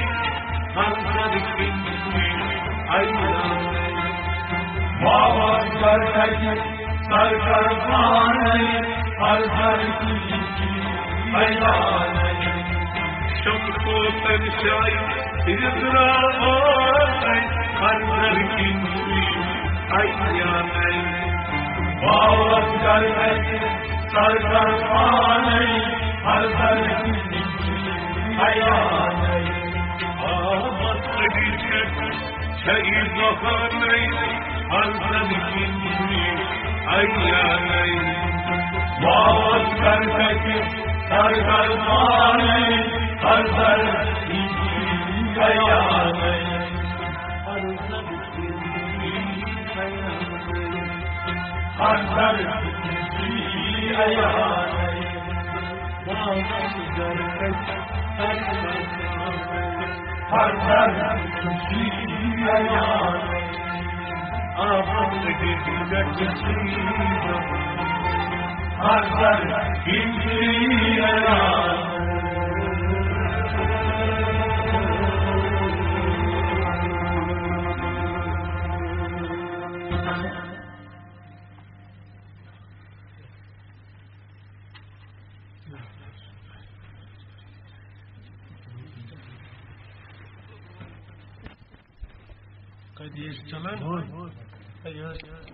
ہر سر کِنۍ ایوان۔ واپس کر تتہِ سر کر پانے، ہر سر کِنۍ ایوان۔ شمس تن شاہی رندراوان، ہر سر کِنۍ ایوان۔ واپس کر تتہِ سر کر پانے، ہر سر کِنۍ ایوان۔ آمد أڈِس پٮ۪ٹھ چھےٚ یہِ بہانَے، ہر سر کِنۍ ایوان۔ واپس کر تتہِ سر کر پانے، ہر سر کِنۍ ایوان۔ ہر سر کِنۍ ایوان۔ ہر سر کِنۍ ایوان۔ ہر سر کِنۍ ایوان۔ کتہِ یہِ چھُ چلان؟ ہے، یہِ حظ